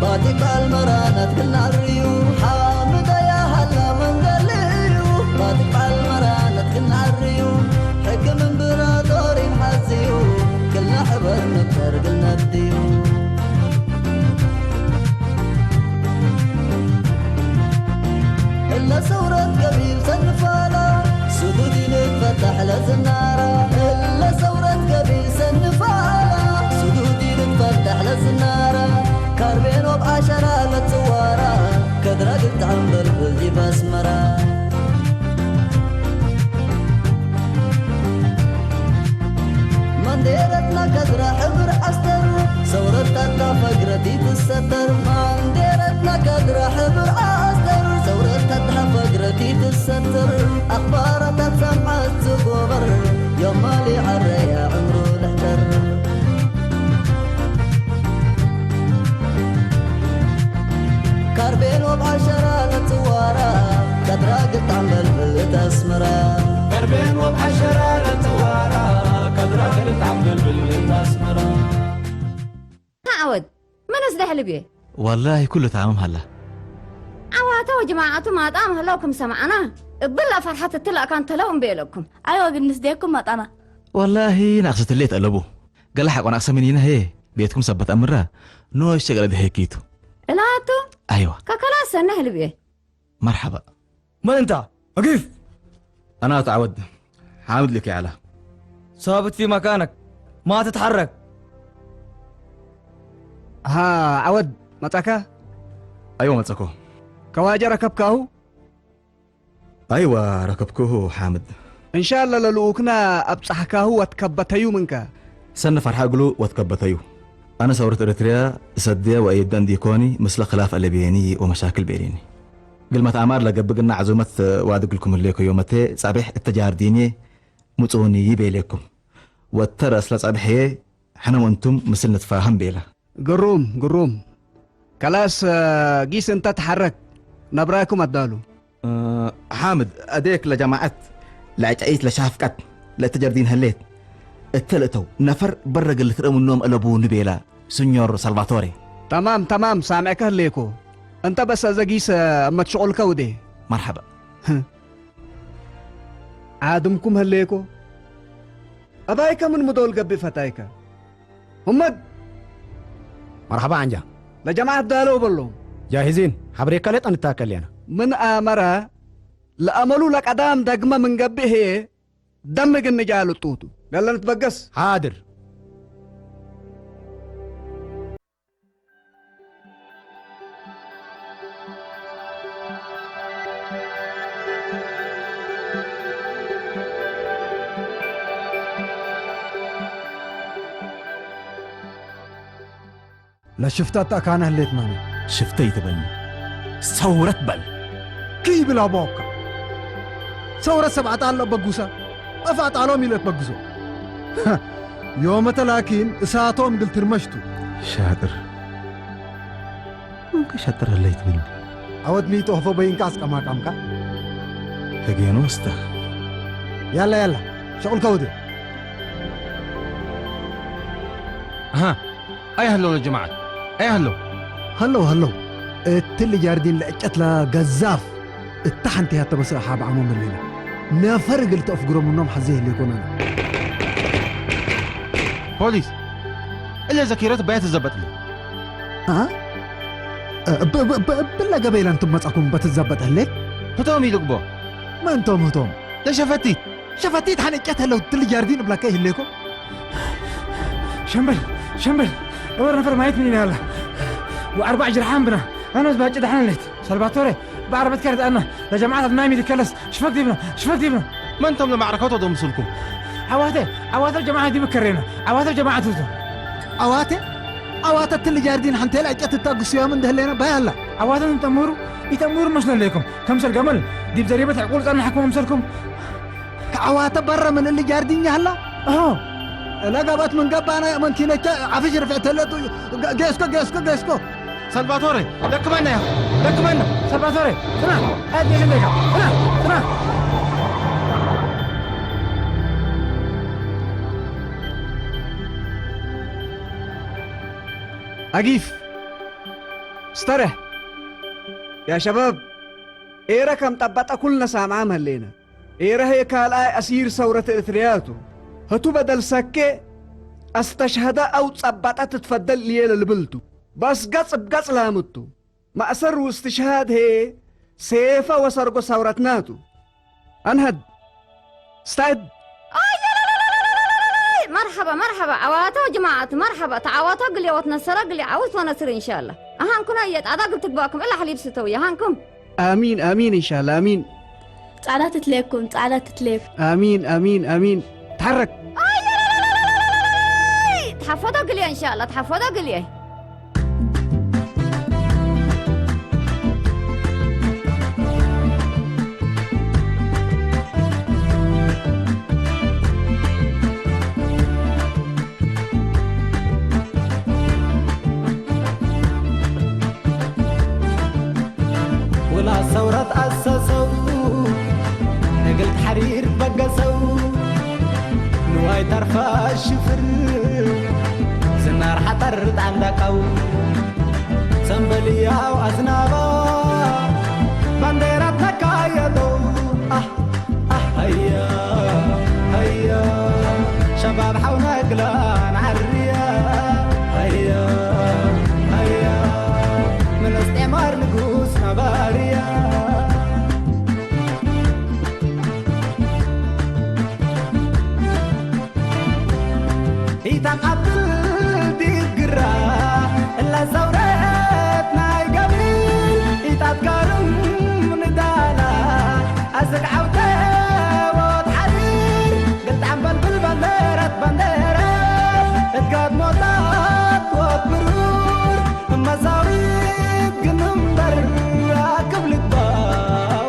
ፋቲካ ኣልመራ ናትክን ዓርዩ፣ ሓምዳያ ሃላ መንገሊ እዩ። ፋቲካ ኣልመራ ናትክን ዓርዩ፣ ሕክም እምብራጦሪን ሓዝዩ፣ ክልና ሕበር ምበር ግነት ድዩ? እለ ሰውረት ገቢል ሰንፋላ፣ ሱዱድ ይልፈታሕ ለዝናራ። እለ ሰውረት ገቢል ሰንፋላ፣ ሱዱድ ይልፈታሕ ለዝናራ። ካርቤኖ ብዓሸራ ለጽዋራ፣ ከድራ ግልጣም በልብል ዲብ ኣስመራ። ማንዴረትና ከድራ ሕብር ዓስተር፣ ሰውረታታ ፈግረት ይትሰተር። ማንዴረትና ከድራ ሕብር ዓስተር፣ ሰውረታታ ፈግረት ይትሰተር። ኣኽባራታት ሰምዓት ዝጎበር፣ የማሊ ዓረያ ዕምሩ ልሕተር። ካርቤን ወብ ዓሸራ ለትዋራ፣ ከድራ ግጣም በልብል እታ ኣስመራ። ከርቤን ወብ ዓሸራ ለትዋራ፣ ከድራ ግጣም በልብል እታ ኣስመራ። ዓወት፣ መነስ ደሕልብ እየ። ዋላሂ ኩሉ ተዓምም ሃላ። ዓዋተ ወጅማዓቱ ማጣ ምህላው ከም ሰማዕና፣ እብላ ፈርሓት እትላእካ እንተለው እምበየለኩም። ኣይወ ግን ምስ ደየኩም ማጣና። ዋላሂ ናቕሰትሌ ተለቡ። ገለ ሓቆ ናቕሰ ምን ኢና ሄ፣ ቤትኩም ሰበት ኣምራ፣ ኖሽ ሸገለ ደሄኪቱ። እላቱ? ኣይዋ። ከከላ ሰነ ህልብ እየ። መርሓባ። መን እንታ? ኣጊፍ! ኣና ኣቶ ዓወድ፣ ሓምድ ልክ ያላ። ሳብት ፊ መካነክ፣ ማ ትትሓረክ። ሃ፣ ዓወድ፣ መጻካ? ኣይዋ መጸኮ። ከዋጀ ረከብካሁ? ኣይዋ ረከብኩሁ ሓምድ። እንሻላ ለልኡክና ኣብጻሕካሁ ወትከበተዩ ምንከ። ሰነ ፈርሓ እግሉ ወትከበተዩ። ኣነ ሰውረት ኤረትርያ እሰድያ ወአየዳ እንዲኮኒ ምስለ ክላፍ ኣለብየኒ ወመሻክል ቤሊኒ። ግልመት ኣማር ለገብግና ዕዙመት ዋድግልኩም ህሌኮ ዮመቴ ጻቤሕ እተጃርዲንየ ሙጽውኒ ይቤሌኩም። ወተረ እስለ ጻብሕየ ሕነ ወንቱም ምስል ንትፋሃም ቤላ። ግሩም፣ ግሩም። ከላስ፣ እ፣ ጊስ እንተ ተሓረክ፣ ነብራኩም ኣዳሉ። እ፣ ሓምድ፣ ኣዴክ ለጀማዐት፣ ለዕጨይት ለሻፍቀት፣ ለእተ ጀርዲን ህሌት፣ እተ ልእተው ነፈር በረግል ልትረምኖም እለቡ ንቤላ፣ ስኞር ሳልቫቶሬ። ተማም፣ ተማም፣ ሳምዕከ ህሌኮ። እንተ በሰ ዘጊስ፣ እ፣ እመት ሽቁልከ ውዴ። መርሐባ። ዓድምኩም ህሌኮ። ኣባይከ ምን ምዶል ገብእ ፈታይከ። ሁመድ! መርሐባ ዓንጃ። ለጀማዓት ዳለው በሎም። ጃሂዚን፣ ሐብሬከ ሌጠ ንታከል የና። ምን ኣመረ ለአመሉ ለቀዳም ደግመ ምን ገብእ ህዬ ደም ግን ንጃ ልጡቱ። ገለ ንትበገስ። ሓድር። ለሽፍታ እታ ካነ ህሌት ማነ። ሽፍተ ይትበልኒ። ሰውረት በል። ክይብል ኣቦካ። ሰውረት ሰብ ኣጣሎ በጉሳ። ኣፍ ኣጣሎም ኢለ ትበግሶ። ዮመተ ላኪን እሳቶም ግል ትርመሽቱ። ሻጥር። እንከ ሻጥር ኣለይት ምን? ዓወት ሚእቲ ኦፎ በይንካ ኣስቀማቃምካ። ተጌኖ እስተ። ያላ፣ ያላ። ሸቁልካ ውዴ። ኣሃ። ኣይ ሃሎ ለጀማዓት። ኣይ ሃሎ። ሃሎ፣ ሃሎ። እትሊ ጃርዲን ለዕጨት ለገዛፍ። እታ ሓንቲ እያ ተበስረ ሓብ ዓሞም ኣለና። ነፈር እግል ተፍ ግሮምኖም ሓዘ የለ ይኮነና። ፖሊስ፣ እለ ዘኪረት ባየት ዘበጥለ። አ? ብ-፣ ብ-፣ ብ-፣ ብለ ገበይላ እንቱም መጻኩም በትዘበጥ ህሌት? ህቶም ይልቅቦ። መንቶም ህቶም? ለሸፈቲት። ሸፈቲት ሓነጨት ህለው ትል ጃርዲን እብላካ ይህሌኮ። ሸምበል፣ ሸምበል፣ እወር ነፈር ማየት ምን ይላል? ወአርባዕ ጅርሓን ብና፣ ኣነስ ባጭ ደሓን ሌት። ሰልቫቶሬ፣ ብዓረበት ከረት ኣና፣ ለጀማዓት ኣድናይ ሚድከለስ፣ ሽፈክ ዲብና፣ ሽፈክ ዲብና። መን ቶም ለማዕረከቶ ዶ ምስልኩም? ዓዋተ፣ ዓዋተ ጀማዓ ዲብ ከሬና፣ ዓዋተ ጀማዓ ትውቶ። ዓዋተ? ዓዋተ ትል ጃርዲን ሓንቴል ዕጨት እታጉስዮም እንደህሌና ባይ ኣላ። ዓዋተ እንተምህሩ፣ ይተምህሩ መስለለይኩም። ከምሰል ገመል፣ ዲብ ዘሪበት ዕቁል ጸናሕኩም ኣምሰልኩም። ዓዋተ በረ ምን እሊ ጃርዲኛ ኣላ? ኣዎ። እለ ገባት ምን ገባና መንኪነቻ ዓፍሽ ርፍዕ ተለጡ። ገ-፣ ጌስኮ፣ ጌስኮ፣ ጌስኮ። ሳልቫቶሬ፣ ለክመና ያ፣ ለክመና። ሳልቫቶሬ፣ ጽና፣ ኣየሽ እንደጋ፣ ጽና፣ ጽና። ኣጊፍ፣ استرح يا شباب. إيرا كم طبطة كلنا سامعة مهلينا. إيرا هي كالآي أسير ثورة إريترياتو. هتو بدل سكة أستشهد أو تثبت تتفضل ليلة لبلتو. بس قص بقص لامتو. مأسر واستشهاد هي سيفا وسرقو ثورتناتو. أنهد. استعد. مرحبا مرحبا عواتا جماعة مرحبا تعواتا قلي وتنسرا قلي عوت ونسر إن شاء الله. أهان كنا يت عدا قلت باكم إلا حليب ستوي أهانكم. آمين آمين إن شاء الله آمين. ጻዕዳ ትትለየኩም ጻዕዳ ትትለየኩም آمين آمين آمين. تحرك. تحفظوا قلي إن شاء الله تحفظوا قلي. ውላ ሰውረት ኣሰሰው ንግልት ሓሪር በገሰው ንዋይ ታርፋ ሽፍር ዝናር ሓጠር ጣንዳካው ሰንበልያው ኣዝናባ ባንዴራት ነካየዶ ኣህ ኣህ ሃያ ሃያ ሸባብ ሓውና ግላን ዓርያ ሃያ ሃያ ምንስጤማር ንጉስ ናባርያ ኢታን ኣብል ዲግራ እላ ሰውረት ናይ ገብል ኢታት ካርም ንዳላ ኣስግ ዓውተ ወት ሓሪር ግልጣም በልብል ባንደረት ባንደረት እትጋድ ሞታት ወት ብሩር እመሳዊት ግን እምበር ኣክብ ልባ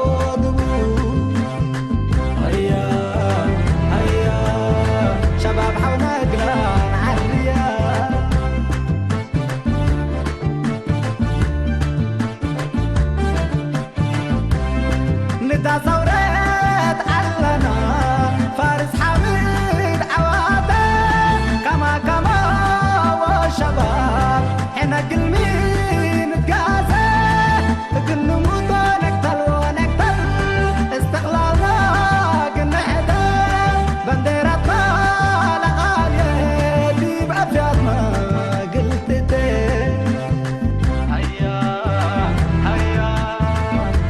ወግቡ ሃያ ሃያ ሸባብ ሓውና ግላን ዓርያ ንታ ሰውረት ኣለና ፋርስ ሓምድ ዓዋተ ካማ ካማ ወሸባብ ሕነ ግልሚ ንትጋዘ እግንሙቶ ነክተል ወነክተል እስትቕላልና ግንዕተ ባንዴራትና ለቓልየ ዲብ ኣብያትና ግልጥተ ሃያ ሃያ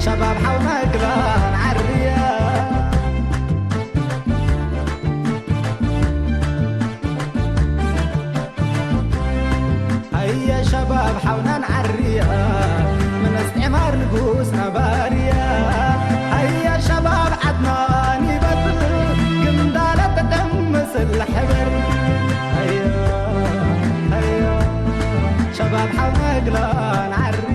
ሸባብ ሓውና ግላን ዓርያ ሃያ ሸባብ ሓውናን ዓርያ ምንስጢማር ንጉስ ናባርያ ሃያ ሸባብ ዓድናን ይበል ግንዳለ ጥቅም ምስል ሕበር ሃያ ሃያ ሸባብ ሓውና ግላን ዓርያ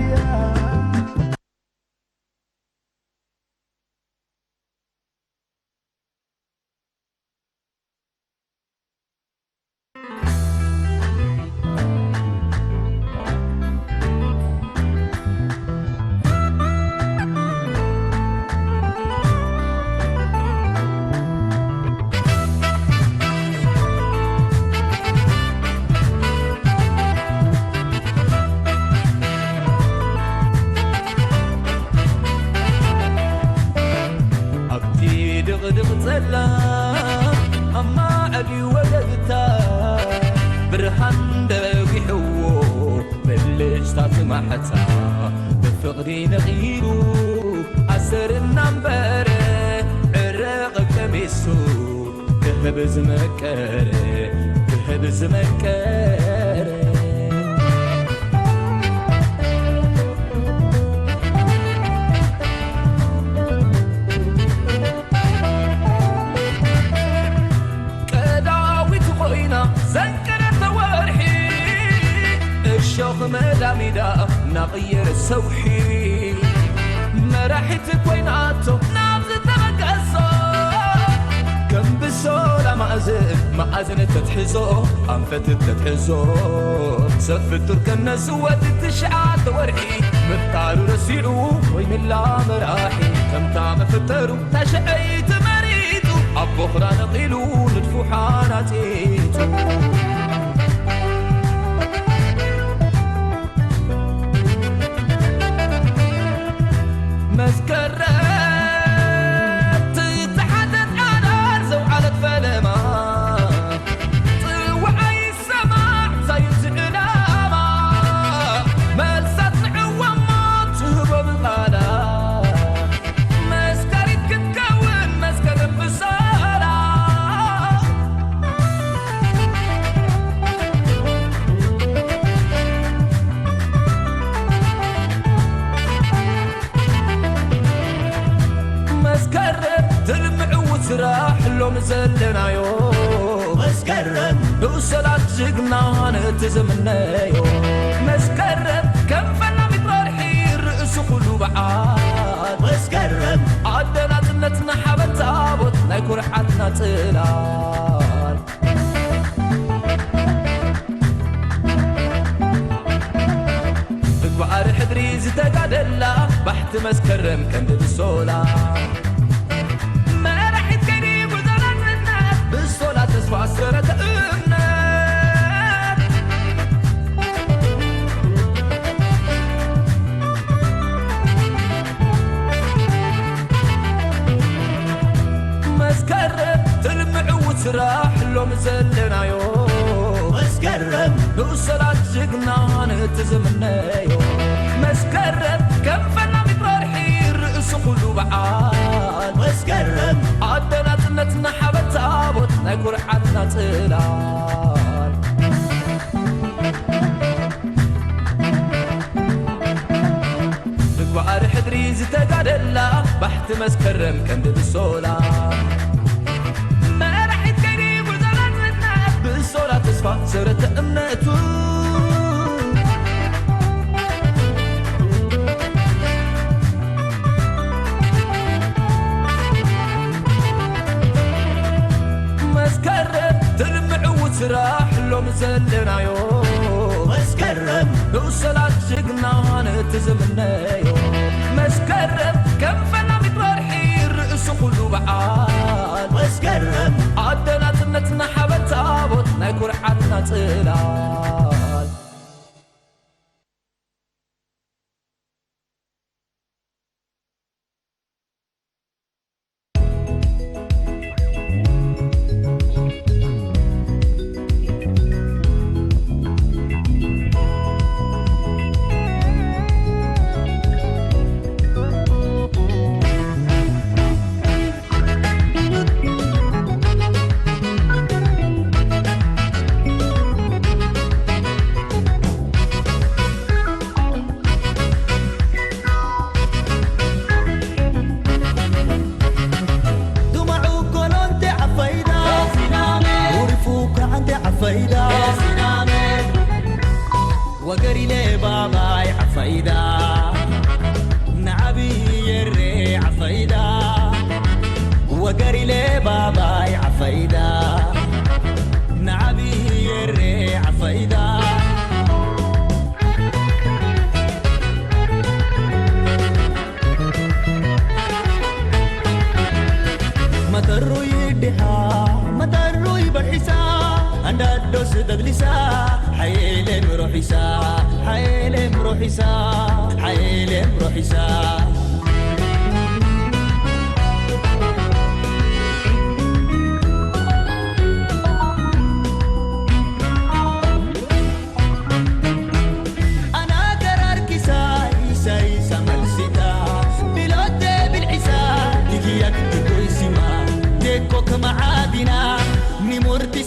ኣብቲ ድቕድቕ ጸላም ኣብ ማዕድ ወደብታ ብርሃን ደጒሕዎ ብልጭታት ማሕታ ብፍቕሪ ነቒሉ ኣሰር እናንበረ ዕረቕ ቀሚሱ ክህብ ዝመቀረ ክህብ ዝመቀረ ቀዳዊት ኮይና ዘንቀደተ ወርሒ እሾኽ መዳሚዳ እናቕየረ ሰውሒ መራሒት ኮይናቶ ናብ ዝተበገሶ ከም ብሶላ ማእዝን ማእዝን ተትሕዞ ኣንፈት ተትሕዞ ሰብ ፍጡር ከነስወት ትሽዓተ ወርሒ ምፍጣሩ ረሲዑ ኮይንላ መራሒ ከምታ መፈጠሩ ታሽዐይ ተመሪጡ ኣብ ቦኽራ ነቒሉ ንድፉ ሓናጺጹ ዘለናዮ መስከረም ንኡሰላት ጅግና ነቲ ዝምነዮ መስከረም ከም ፈላሚት ወርሒ ርእሲ ኩሉ በዓል መስከረም ኣደ ናጽነትና ሓበን ታቦት ናይ ኩርዓትና ጽላል ብግባር ሕድሪ ዝተጋደላ ባሕቲ መስከረም ቀንዲ ብሶላ መራሒት ከይዲ ጉዕዞ ናጽነት ብሶላ ተስፋ ኣስረተ እምነት መስከረም ትልሚ ዕዉት ስራሕ ሎሚ ዘለናዮ መስከረም ንኡሰላት ጅግና ነቲ ዝምነዮ መስከረም ከም ፈላሚት ወርሒ ርእሲ ኩሉ በዓል መስከረም ኣደ ናጽነትና ሓበን ታቦት ናይ ኩርዓትና ጽላል ምግባር ሕድሪ ዝተጋደላ ባሕቲ መስከረም ቀንዲ ብሶላ መራሒት ከይዲ ጉዕዞ ናጽነት ብሶላ ተስፋ ሰረተ እምነቱ መስከረም ትልሚ ዕዉት ስራሕ ሎም ዘለናዮ መስከረም ንኡሰላት ጅግና ነቲ ዝምነዮ መስከረም ከም ፈላሚት ወርሒ ርእሲ ኩሉ በዓል መስከረም ኣደ ናጽነትና ሓበን ታቦት ናይ ኩርዓትና ጽላል ወገሪለ ባባይ ዓፋይዳ ንዓቢ የሬ ዓፋይዳ ወገሪለ ባባይ ዓፋይዳ ንዓቢ የሬ ዓፋይዳ መተሩይ ድሓ መተሩይ በሒሳ ኣንዳዶስ ደግሊሳ ሓየለ ምሮሒሳ ሓየለ ምሮሒሳ ሓየለ ምሮሒሳ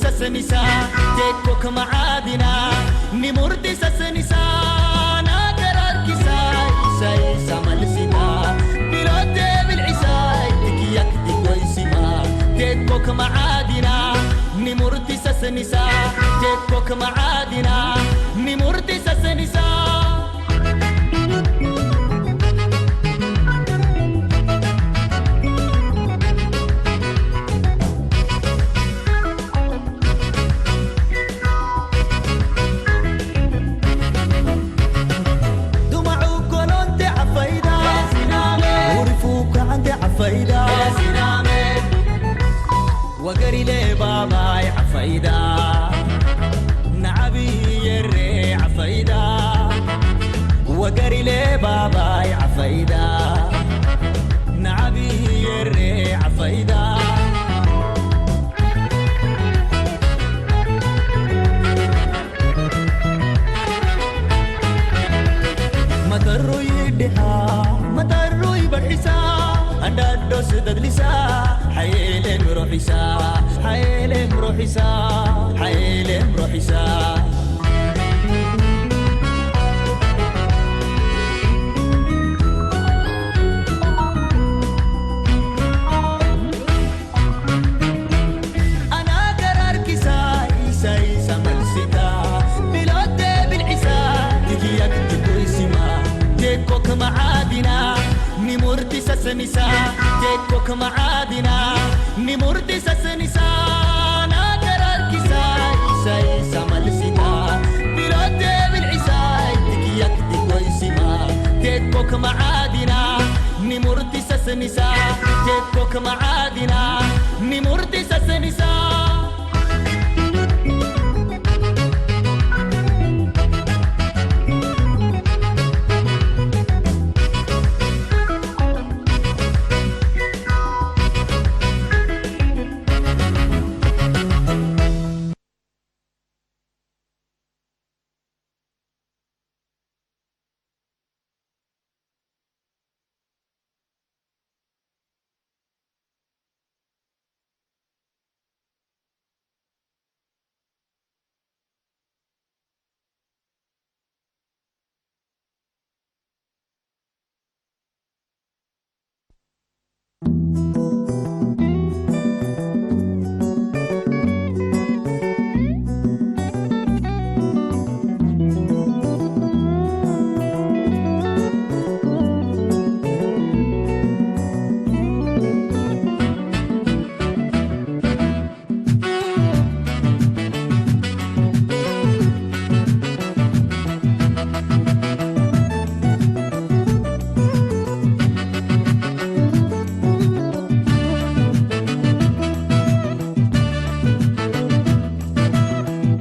ሰሰኒሳ ቴኮ ከመዓዲና ኒሙርቲ ሰሰኒሳ ናገራርኪሳ ኢሳይሳ መልሲታ ቢሎቴ ብልዒሳይ ትክያክ ዲጎይሲማ ቴኮ ከመዓዲና ኒሙርቲ ሰሰኒሳ ቴኮ ከመዓዲና ኒሙርቲ ሰሰኒሳ ወገሪለ ባባይ ዓፋይዳ ንዓብይ የሬ ዓፋይዳ ወገሪለ ባባይ ዓፋይዳ ንዓብይ የሬ ዓፋይዳ መጠሩይ ድሓ መጠሩይ በርሒሳ ኣንዳዶስ ደግሊሳ ሓየለ ምሮሒሳ ሓየለ ምሮሒሳ ሓየለ ምሮሒሳ ሰኒሳ ቴኮክ መዓዲና ኒሙርቲ ሰስኒሳ ናገራልኪሳ ኢሳይሳ መልሲታ ቢሎቴ ብልዒሳይ ትክያክ ዲጎይሲማ ቴኮክ መዓዲና ኒሙርቲ ሰስኒሳ ቴኮክ መዓዲና ኒሙርቲ ሰስኒሳ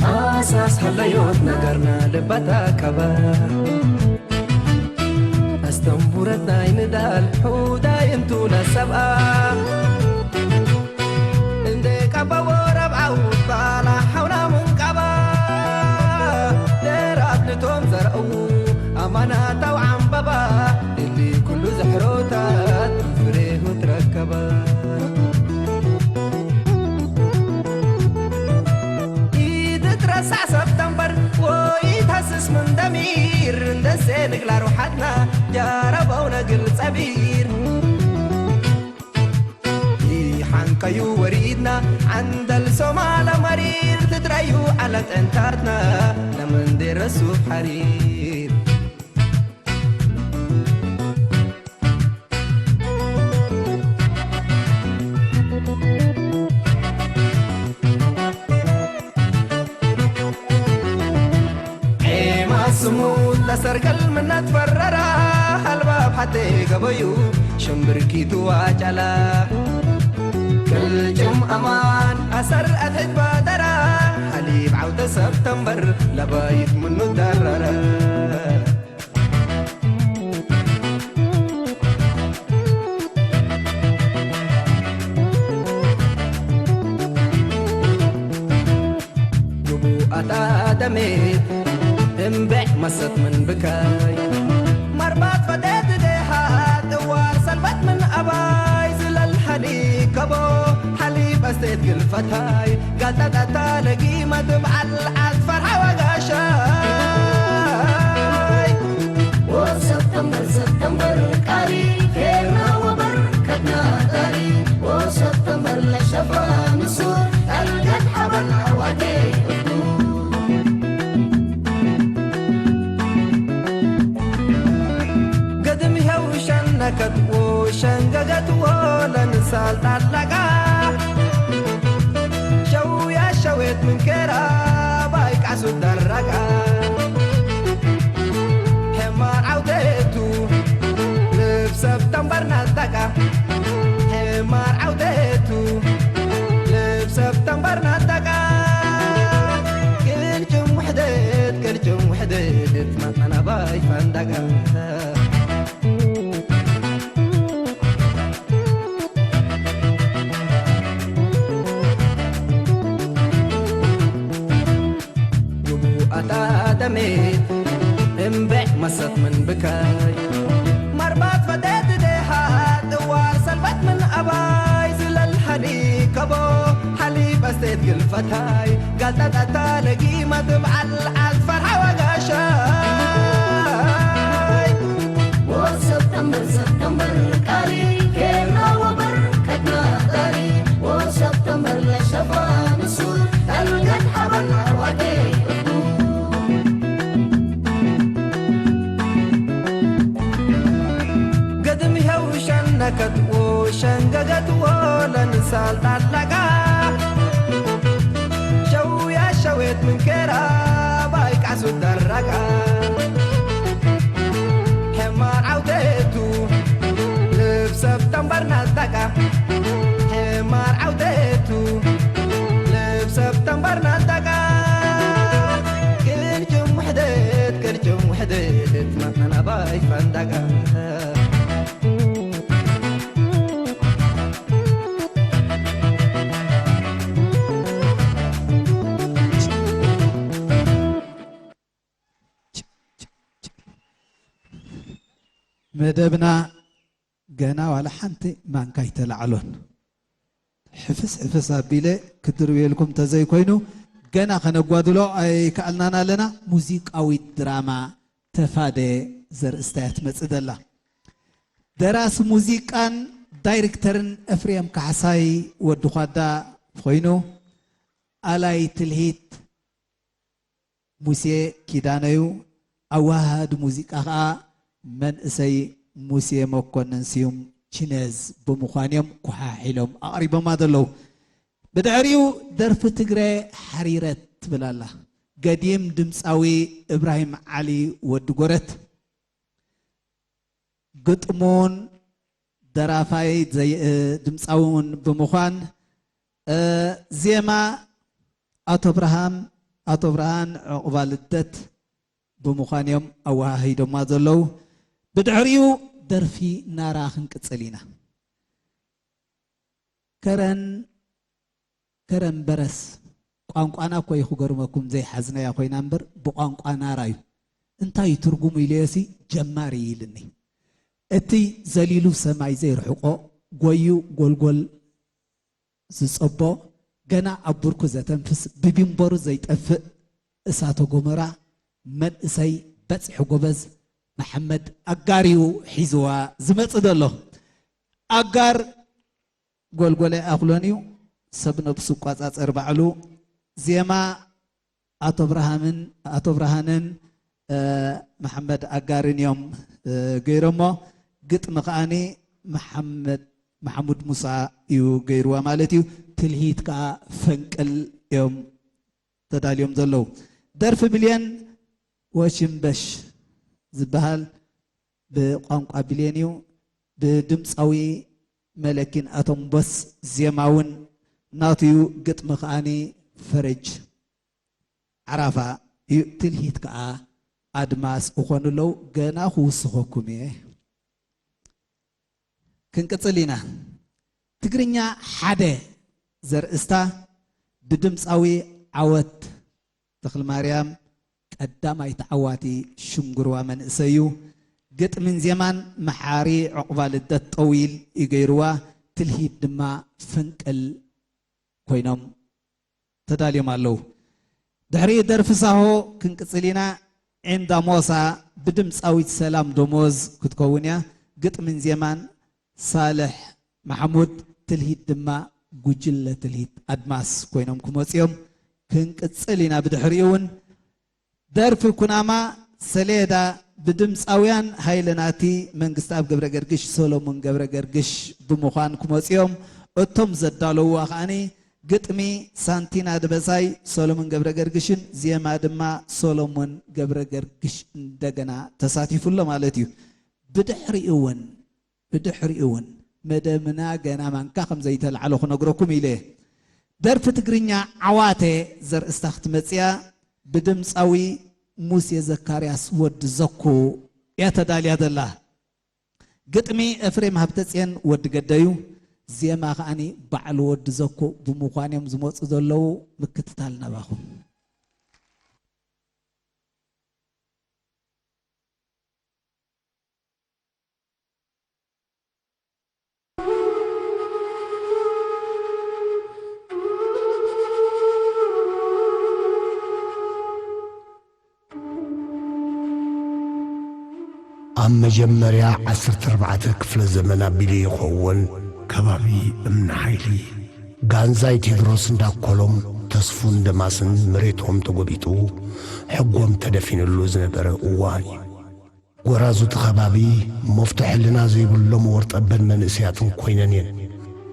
ኣሳስ ሃለዮት ነገርና ልባታ ካባ ኣስተንቡረት ናይ ንዳል ሑዳይ እንቱና ሰብኣ እንደ ቀበዎ ረብዓው ባላ ሓውና ምንቀባ ደራብ ንቶም ዘርአዉ ኣማናታው ዓምበባ እሊ ኩሉ ዘሕሮታት ፍሬሁ ትረከባ ኢትትረሳዕ ሰብተምበር ወይ ተስስ ምን ደሚር እንደሴ ንግላ ሩሓትና ጃረበው ነግል ጸቢር ይሓንቀዩ ወሪድና ዓንደል ሶማለ መሪር ትትረዩ ዓለም ጥዕንታትና ለመንዴረሱ ሓሪር ዔማ ስሙት ለሰርገል ምነት ፈረራ ሃልባብ ሓቴ ገበዩ ሽምብርኪቱ ዋጫላ ቅልጭም ኣማን ኣሰር ኣትሕት ባደራ ሓሊብ ዓውተ ሰብተምበር ለባይት ምኑ ደረረ ግቡኣት ኣደሜት እምቤዕ መሰት ምን ብካይ መርባት ፈዴት ደሃ ጥዋር ሰልበት ምን ኣባይ ዝለል ሓሊብ ከቦ ሓሊብ ኣስቴት ግልፈታይ ጋልጣጣታ ለጊመ ትብዓል ዓል ፈርሓ ወጋሻይ ወሰብተምበር ሰብተምበር ቃሪ ኬርና ወበር ከድና ቃሪ ወሰብተምበር ለሸፋ ንሱር ኣልገድ ሓበን ኣዋቴ እቱ ገድም ይኸው ሸነከትዎ ሸንገገትዎ ለንሳል ጣላቃ ሸውያ ሸዌት ምንኬራ ባይቃሱ ደረቃ ሕማር ዓውቴቱ ልብ ሰብ ተንበር ናጠቃ ሕማር ዓውቴቱ ልብ ሰብ ተንበር ናጠቃ ቅልጭም ውሕደት ቅልጭም ውሕደት መጠና ባይ ፈንዳቃ ግቡኣት ኣደሜት እምቤዕ መሰት ምን ብካይ መርባት ፈዴት ደሃ ጥዋር ሰልበት ምን ኣባይ ዝለል ሓሊብ ከቦ ሓሊብ ኣስቴት ግልፈታይ ጋልጣጣታ ለጊመ ትብዓል ዓል ፈርሓ ወጋሻይ ወሰብተምበር ሰብተምበር ቃሪ ኬርና ወበር ከድና ቃሪ ወሰብተምበር ለሸፋ ንሱር ኣልገድ ሓበን ኣዋቴ እቱ ገድም ይኸው ሸነከ ከትዎ ሸንገገትዎ ለንሳል ጣላቃ ሸውያ ሸዌት ምንከራ ባይ ቃሱ ደራቃ ሕማር ዓውደቱ ልብ ሰብ ተንበርና ጣቃ ሕማር ዓውደቱ ልብ ሰብ ተንበርና ጣቃ ቅርጭም ውሕደት ቅርጭም ውሕደት መኸና ባይ ፈንዳቃ መደብና ገና ዋላ ሓንቲ ማንካ ኣይተላዕሎን። ሕፍስ ሕፍስ ኣቢለ ክድርብየልኩም ተዘይኮይኑ ገና ከነጓድሎ ኣይከኣልናን ኣለና። ሙዚቃዊት ድራማ ተፋደ ዘርእስታ እያ ትመጽእ ዘላ። ደራሲ ሙዚቃን ዳይሬክተርን ኤፍሬም ካሕሳይ ወዲ ኳዳ ኮይኑ ኣላይ ትልሂት ሙሴ ኪዳነዩ፣ ኣወሃሃዲ ሙዚቃ ኸኣ መንእሰይ ሙሴ መኮነን ስዩም ቺነዝ ብምዃን እዮም ኮሓሒሎም ኣቕሪቦማ ዘለዉ። ብድሕሪኡ ደርፊ ትግረ ሓሪረት ትብል ኣላ። ገዲም ድምፃዊ እብራሂም ዓሊ ወዲ ጎረት፣ ግጥሙን ደራፋይ ዘይ- ድምፃዊ እውን ብምዃን ዜማ ኣቶ ብርሃም ኣቶ ብርሃን ዕቑባ ልደት ብምዃን እዮም ኣወሃሂዶማ ዘለዉ። ብድሕሪኡ ደርፊ ናራ ክንቅፅል ኢና። ከረን ከረን በረስ ቋንቋና እኮ እዩ ክገርመኩም ዘይሓዝናያ ኮይና እምበር ብቋንቋ ናራ እዩ። እንታይ እዩ ትርጉሙ ኢለዮሲ ጀማሪ እዩ ኢልኒ። እቲ ዘሊሉ ሰማይ ዘይርሕቆ ጎዩ ጎልጎል ዝጸቦ ገና ኣብ ብርኩ ዘተንፍስ ብቢንበሩ ዘይጠፍእ እሳተ ጎመራ መንእሰይ በጺሑ ጎበዝ መሓመድ ኣጋር እዩ ሒዝዋ ዝመጽእ ዘሎ። ኣጋር ጎልጎለ ኣኽሎን እዩ ሰብ ነብሱ ቋጻጸር ባዕሉ። ዜማ ኣቶ ብርሃምን ኣቶ ብርሃንን መሓመድ ኣጋርን እዮም ገይሮሞ። ግጥሚ ከዓኒ መሓመድ መሓሙድ ሙሳ እዩ ገይርዋ ማለት እዩ። ትልሂት ከዓ ፈንቅል እዮም ተዳልዮም ዘለዉ። ደርፊ ብልየን ወሽምበሽ ዝበሃል ብቋንቋ ብልየን እዩ። ብድምፃዊ መለኪን ኣቶምቦስ ዜማ እውን ናቱ እዩ። ግጥሚ ከዓኒ ፈረጅ ዓራፋ እዩ። ትልሂት ከዓ ኣድማስ እኾኑ ኣለዉ። ገና ክውስኸኩም እየ። ክንቅፅል ኢና። ትግርኛ ሓደ ዘርእስታ ብድምፃዊ ዓወት ተኽልማርያም ቀዳማይ ተዓዋቲ ሽንጉርዋ መንእሰይ እዩ። ግጥምን ዜማን መሓሪ ዕቑባ ልደት ጠዊል እዩ ገይርዋ። ትልሂት ድማ ፈንቅል ኮይኖም ተዳልዮም ኣለዉ። ድሕሪ ደርፊ ሳሆ ክንቅጽል ኢና። ዒንዳ ሞሳ ብድምጻዊት ሰላም ደሞዝ ክትከውን እያ። ግጥምን ዜማን ሳልሕ ማሕሙድ፣ ትልሂት ድማ ጉጅለ ትልሂት ኣድማስ ኮይኖም ክመጹ እዮም። ክንቅጽል ኢና ብድሕሪኡ እውን ደርፊ ኩናማ ሰሌዳ ብድምፃውያን ሃይለ ናቲ፣ መንግስተኣብ ገብረገርግሽ፣ ሰሎሙን ገብረገርግሽ ብምዃን ክመፁ እዮም። እቶም ዘዳለውዋ ከዓኒ ግጥሚ ሳንቲና ደበሳይ፣ ሰሎሙን ገብረገርግሽን ዜማ ድማ ሰሎሙን ገብረገርግሽ እንደገና ተሳቲፉ ኣሎ ማለት እዩ። ብድሕሪኡ እውን ብድሕሪኡ እውን መደብና ገና ማንካ ከም ዘይተላዕሎ ክነግረኩም ኢለ እየ። ደርፊ ትግርኛ ዓዋተ ዘርእስታ ክትመፅእ እያ። ብድምፃዊ ሙሴ ዘካርያስ ወዲ ዘኩ እያ ተዳልያ ዘላ። ግጥሚ ኤፍሬም ሃብተፅየን ወዲ ገደዩ፣ ዜማ ከዓኒ ባዕሉ ወዲ ዘኩ ብምዃን እዮም ዝመፁ ዘለዉ። ምክትታል ናባኹም። ኣብ መጀመርያ ዓሰርተ ኣርባዕተ ክፍለ ዘመን ኣቢሉ ይኸውን፣ ከባቢ እምኒ ሓይሊ፣ ጋንዛይ ቴድሮስ እንዳኮሎም ተስፉን ደማስን መሬቶም ተጎቢጡ፣ ሕጎም ተደፊንሉ ዝነበረ እዋን እዩ። ጎራዙ እቲ ከባቢ መፍቶ ሕልና ዘይብሎም ወርጠበን መንእሰያትን ኮይነን እየን።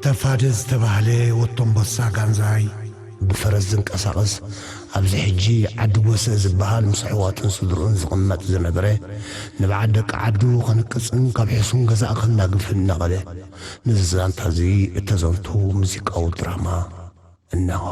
ተፋደ ዝተባህለ ወቶምቦሳ ጋንዛይ ብፈረስ ዝንቀሳቐስ፣ ኣብዚ ሕጂ ዓዲ ጎሰ ዝበሃል ምስ ኣሕዋቱን ስድርኡን ዝቕመጥ ዝነበረ፣ ንብዓት ደቂ ዓዱ ከንቅጽን ካብ ሕሱም ገዛእ ከናግፍን እናኸደ፣ ነዚ ዛንታ እዚ እተዘንቱ ሙዚቃዊ ድራማ እነሆ።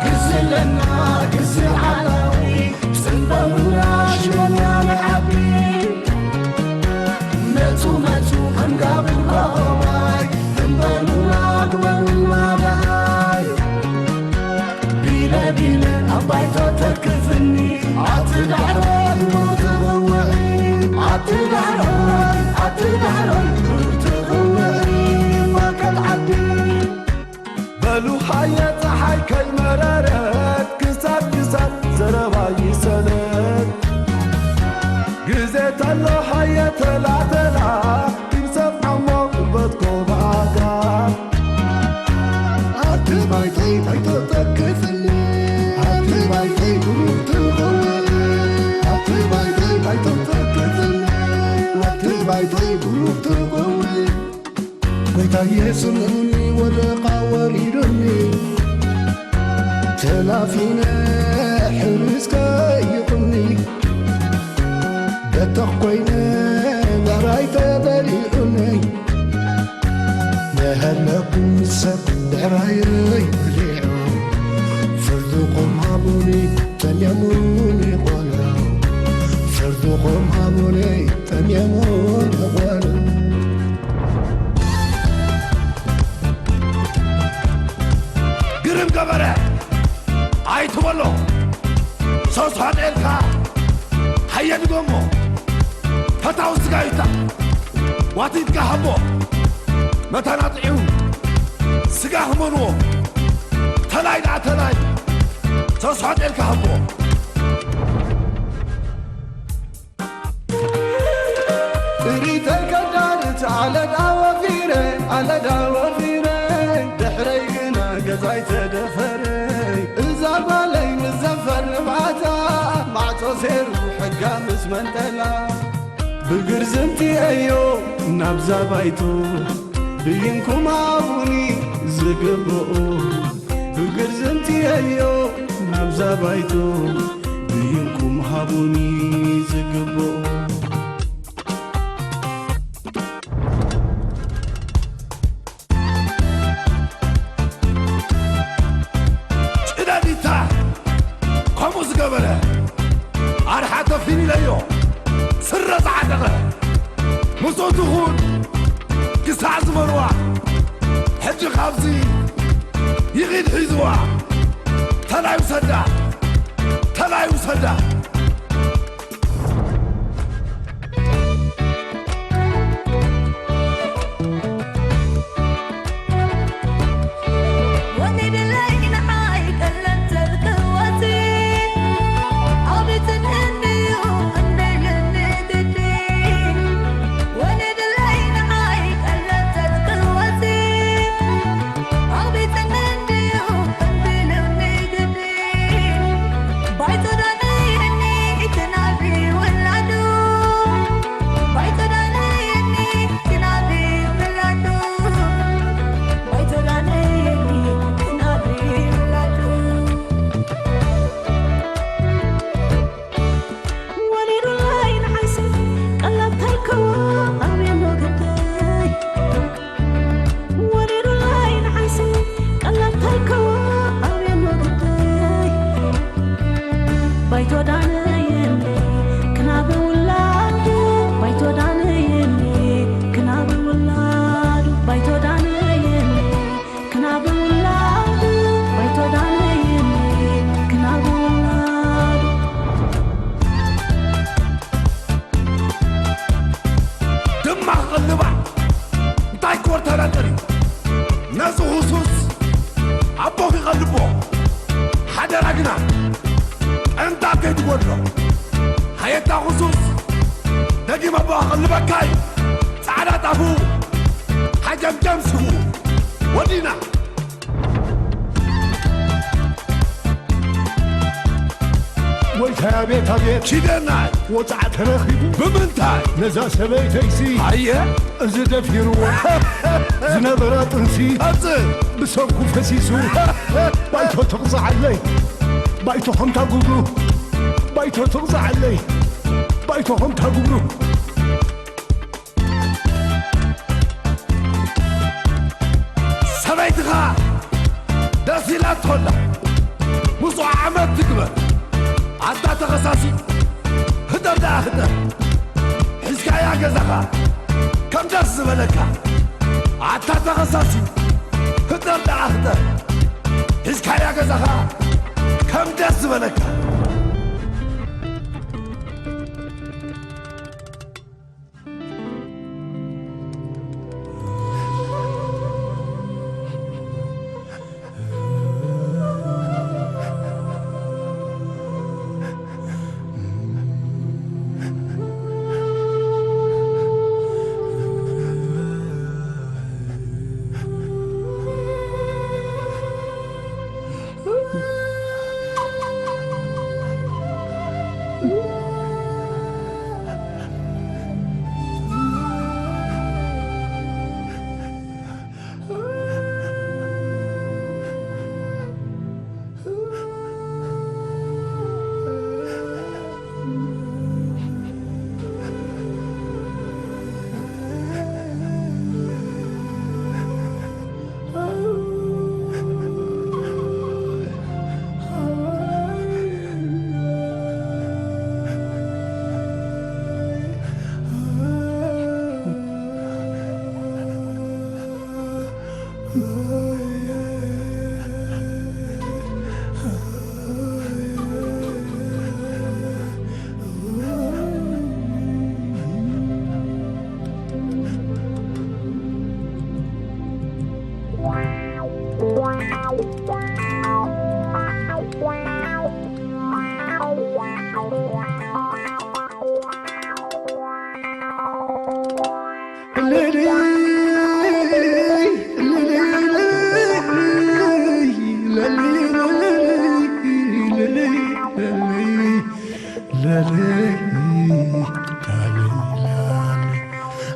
ግዝለና ግዝል ዓላዊ፣ ጽንበሉና ሽመና ንዓቢ። መቱ መቱ ኣንጋብን ኮማይ፣ እምበሉና ግበሩና ደሃይ። ቢለ ቢለ ኣባይ ተተክፍኒ፣ ኣቲ ዳዕሮ ትበውዒ፣ ኣቲ ዳዕሮ፣ ኣቲ ዳዕሮ ትበውዒ፣ ማእከል ዓዲ። በሉ ሃየ ጸሓይ ከይመረረት፣ ክሳብ ክሳብ ዘረባ ይሰለች። ግዜ ተሎ ሃየ ተላተላ፣ ይብሰብ ዓሞ ጉልበት ኮባጋ። ኣቲ ባይተይ ባይቶ ተክፍኒ፣ ኣቲ ባይተይ ብሩህ ትኸውን። ኣቲ ባይተይ ባይቶ ተክፍኒ፣ ኣቲ ባይተይ ብሩህ ትኸውን። ጎይታየ ስምዑኒ፣ ወደቓ ወሪዱኒ፣ ተላፊነ ሕርስ ከይቑኒ፣ በተኽ ኮይነ ብዕራይ ተበሊዑኒ። መሃለኩም ሰብ ብዕራየይ በሊዑ፣ ፍርድኹም ሃቡኒ፣ ጠምየሙኒ ቆልዑ፣ ፍርድኹም ሃቡኒ፣ ጠምየሙኒ ቆልዑ። ግርም ገበረ ኣይትበሎ፣ ሰስሖ ጤልካ ሃየ ድገሞ፣ ፈታዊ ስጋ ይታ ዋቲትካ ሃቦ፣ መታና ጥዒሙ ስጋ ህመንዎ፣ ተላይ ደኣ ተላይ፣ ሰስሖ ጤልካ ሃቦ። ጥሪተይ ከዳርት ኣለዳ ወፊረ፣ ኣለዳ ወፊረ፣ ድሕረይ ግና ገዛይ ተደፈረ። እዛ ጓለይ ምስ ዘፈር ንብዓታ፣ ማዕጾ ሴሩ ሕጋ ምስ መንጠላ። ብግርዝምቲ እዮ ናብዛ ባይቶ፣ ብይንኩም ሃቡኒ ዝግብኦ። ብግርዝምቲ እዮ ናብዛ ባይቶ፣ ብይንኩም ሃቡኒ ዝግብኦ። ጭዳዲታ ከምኡ ዝገበረ፣ ኣርሓ ተፊኒለዮ ስረ ዝዓጠቐ፣ ምስኡ ትኹን ክሳዕ ዝበልዋ፣ ሕጂ ካብዚ ይኺድ ሒዝዋ። ተላይ ውሰዳ፣ ተላይ ውሰዳ። ባይቶ ዳንየኒ ክናብ ውላዱ፣ ባይቶ ዳንየኒ ክናብ ውላዱ፣ ባይቶ ዳንየኒ ክናብ ውላዱ፣ ባይቶ ዳንየኒ ክናብ ውላዱ። ድማ ክቕልባ እንታይ ክወርተረጥር እዩ? ነዚ ህሱስ ኣቦኺ ይቐልቦ። ሓደራ ግና ጥንቃ ከይትጎድሎ። ሃየታ ህሱስ ደጊም ኣቦ ክቕልበካ እዩ። ጻዕዳ ጣፉ፣ ሓጀምጀም ስጉ። ወዲና። ወይታይ ኣቤት ኣቤት ኪደናይ ወፃዕ ተረኺቡ ብምንታይ ነዛ ሰበይተይሲ ኣየ እዚ ደፊርዎ ዝነበረ ጥንሲ ቀጽል ብሰንኩ ፈሲሱ ባይቶ ተቕፅዓለይ ባይቶ ከምታ ጉብሩ ባይቶ ተቕፅዓለይ ባይቶ ከምታ ጉብሩ ሰበይትኻ ደስ ኢላቶ ኣላ ምስኡ ዓመት ትግበር ኣታ ተኸሳሲ ህጠር ደኣ ህጠር ሒዝካያ ገዛኻ ከም ደስ ዝበለካ ኣታ ተኸሳሲ ህጠር ደኣ ህጠር ሒዝካያ ገዛኻ ከም ደስ ዝበለካ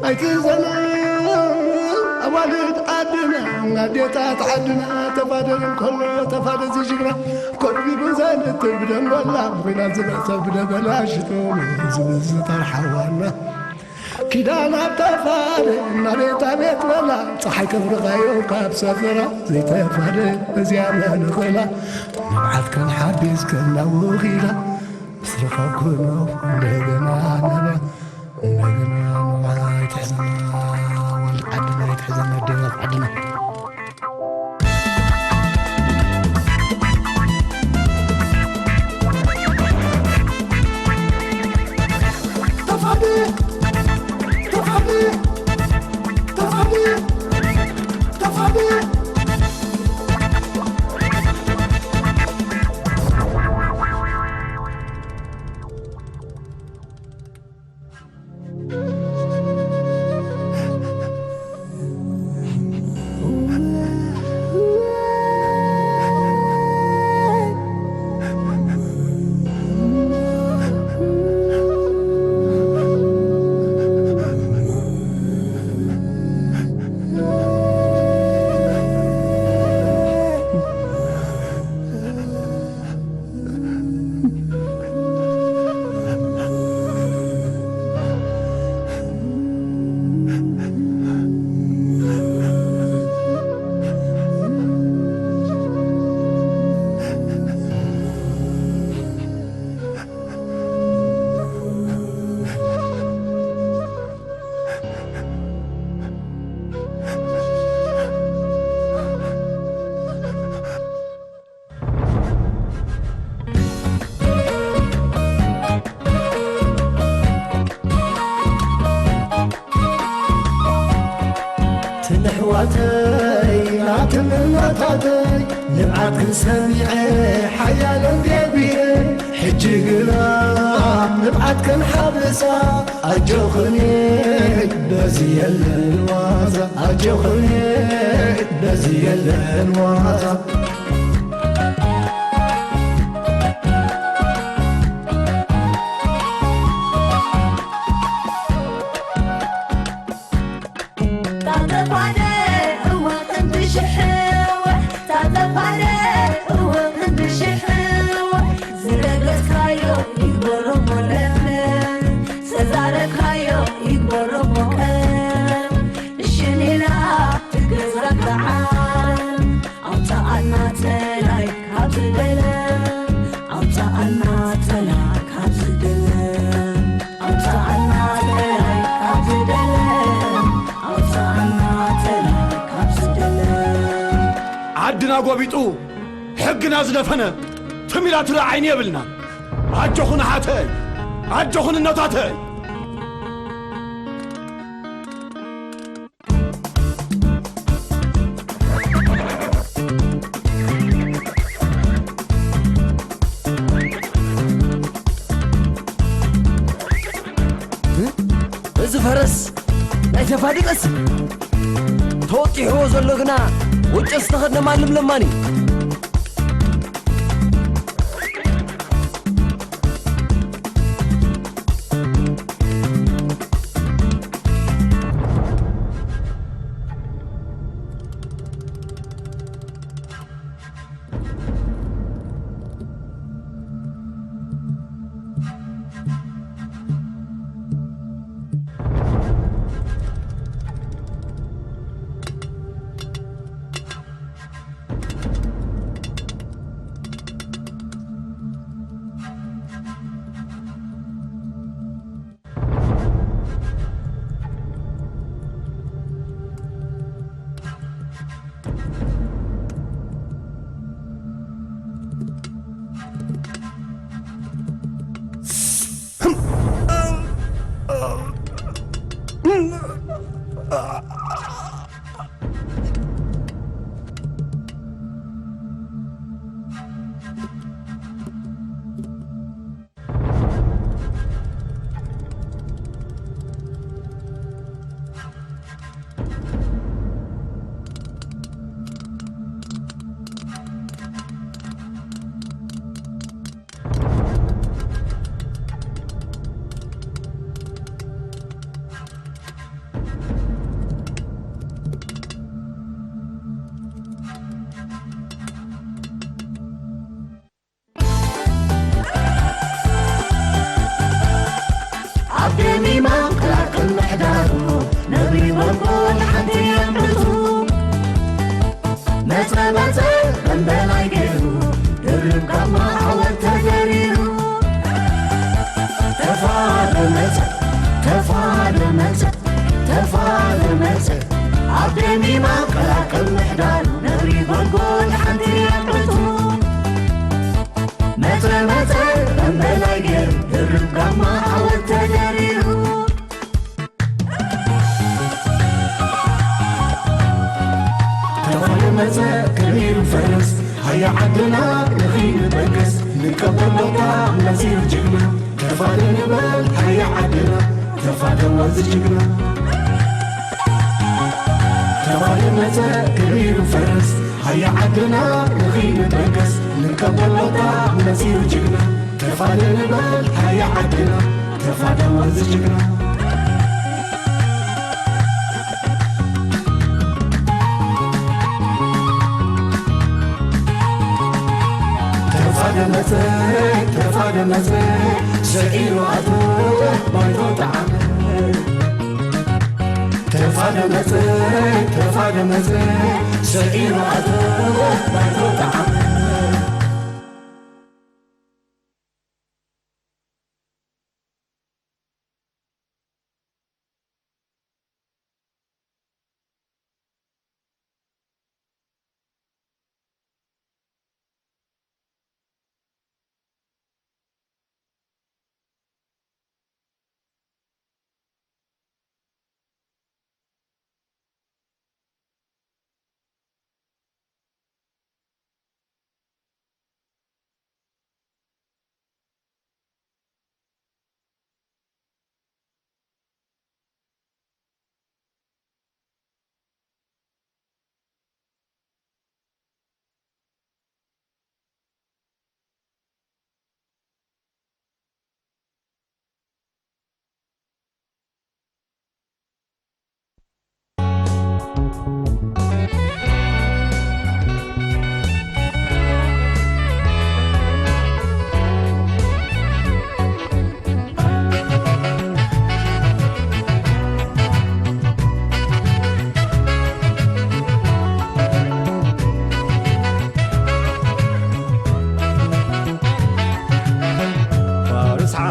ኣይትዘና ኣዋልድ ዓድና ኣዴታት ዓድና ተፋደር እንከሎ ተፋደ ዝጅግና ኮቢቡ ዘንትር ብደንጎላ ብኩናት ዝበእሰ ብደበላ ሽቶ ዝብዝተር ሓዋና ኪዳን ኣብ ተፋደ እናቤት ኣቤት በላ ፀሓይ ከብርቓዮ ካብ ሰፈራ ዘይተፋደ እዚኣ መንኽላ ንብዓት ከም ሓቢዝ ከናውኺላ ምስ ረኸብኩኖ እንደገና ነባ እንደገና ንብዓት ኣይትሕዘና ወልድ ዓድና ኣይትሕዘና ኣዴታት ዓድና ሰሚዐ ሓያለን ገቢረ፣ ሕጂ ግና ንብዓት ከንሓብሳ። ኣጆኽኒ በዚ የለን ዋዛ፣ ኣጆኽኒ በዚ የለን ዋዛ። ታተፋደ እወ ክንዲ ሽሕወ፣ ታተፋደ እወ ክንዲ ሽሕወ፣ ዝረገጽካዮ ይግበሮ ሞለለ፣ ዘዛረብካዮ ይግበሮ ሞቀ፣ እሽኒና ትገዛጋዓ። ኣውፅኣና ተላይ ካብዚ ገለ፣ ኣውፅኣና ተላይ ካብዚ ገለ፣ ኣውፅኣና ተላይ ካብዚ ገለ፣ ኣውፅኣና ተላይ ካብዚ ገለ። ዓድና ጎቢጡ ሕግና ዝደፈነ ትም ኢላ ትርኢ ዓይኒ የብልና። ኣጆኹን ኣሓተይ፣ ኣጆኹን እኖታተይ። እዚ ፈረስ ናይ ተፋ ድቀስ ተወጢሕዎ ዘሎ ግና ውጭ ዝተኸድነ ማንም ለማኒ። ኣብ ደሚማ ቅላቅል ምሕዳሩ፣ ነብሪ ጎልጎል ሓንቲ ኣምርቱ። መጸ መጸ እምበላይ ገይሩ፣ ድርብ ጋማ ዓወት ተገሪሩ። ተፋደ መጸ፣ ተፋደ መጸ፣ ተፋደ መጸ። ኣብ ደሚማ ቅላቅል ምሕዳሩ፣ ነብሪ ጎልጎል ሓንቲ ኣምርቱ። መጸ መጸ እምበላይ ገይሩ፣ ድርብ ጋማ ዓወት ተገሪሩ። ተፋደ መጸ ከቢሩ ፈረስ፣ ሃያ ዓድና ንኺድ በገስ፣ ንቀበል ቦታ መጺኡ ጅግና። ተፋደ ንበል ሃያ ዓድና፣ ተፋደ ወዚ ጅግና። ተፋደ መጸ ከቢሩ ፈረስ፣ ሃያ ዓድና ንኺድ በገስ፣ ንቀበል ቦታ መጺኡ ጅግና። ተፋደ ንበል ሃያ ዓድና፣ ተፋደ ወዚ ጅግና። ተፋደ መጸ፣ ተፋደ መጸ፣ ሰዒሩ ኣትወ ባይቶ ጠዓመ። ተፋደ መጸ፣ ተፋደ መጸ፣ ሰዒሩ ኣትወ ባይቶ ጠዓመ።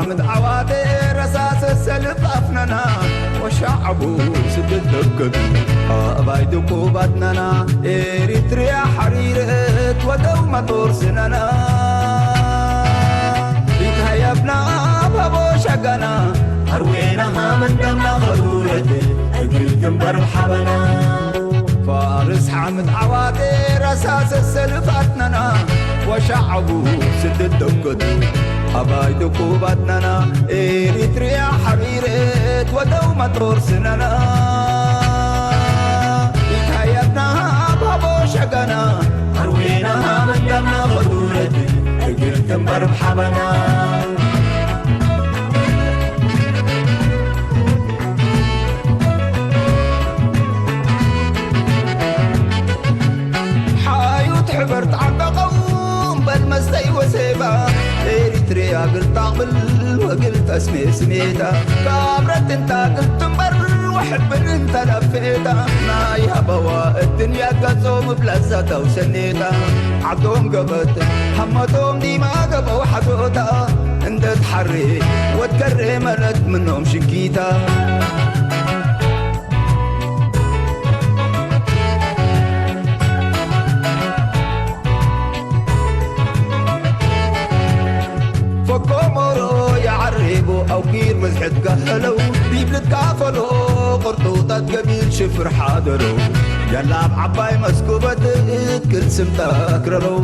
ምትዓዋተ ረሳሰ ሰልፍ ኣፍነና ወሻዕቡ ስግድ ደገዱ ኣባይ ድቁባትናና ኤሪትርያ ሓሪረት ወደው መጦር ስነና ይትሃየብና ኣብ ሃቦ ሸጋና ኣርዌና ሃመንዳምና ኸዱረት እግል ግንበር ሓበና ፋርስ ሓምድ ዓዋቴ ረሳሰ ሰልፋትናና ወሻዕቡ ስድድ ደገዱ ኣባይ ድቁባትናና ኤሪትርያ ሓሪረት ወደው መጦር ስነና ኢታየብና ባቦ ሸጋና ኣርዌና መንዳምና ኸዱረት እግል ግንበር ሓበና ሓዩት ሕበር ተዓበቐው በል መስተይ ወሴባ ኤሪትርያ ግልጣ ብል ወግል ተስሜ ስሜታ ካብ ረትንታ ግልትንበር ወሕብር እንተለፌታ ናይ ሃበዋ እድንያ ገጾ ብብለዘተው ሰኔታ ዓዶም ገበት ሃመቶም ዲማ ገበው ሓዶታ እንደትሓሬ ወትከሬ መለት ምኖም ሽጊታ ፈኮሞሮ የዓሬቦ ኣውኪር መዝሕት ጋህለው ቢብልት ካፈሎ ቁርጡጣት ገቢል ሽፍር ሓደረው ያላብ ዓባይ መስኩበት እትክል ስምታ ክረረው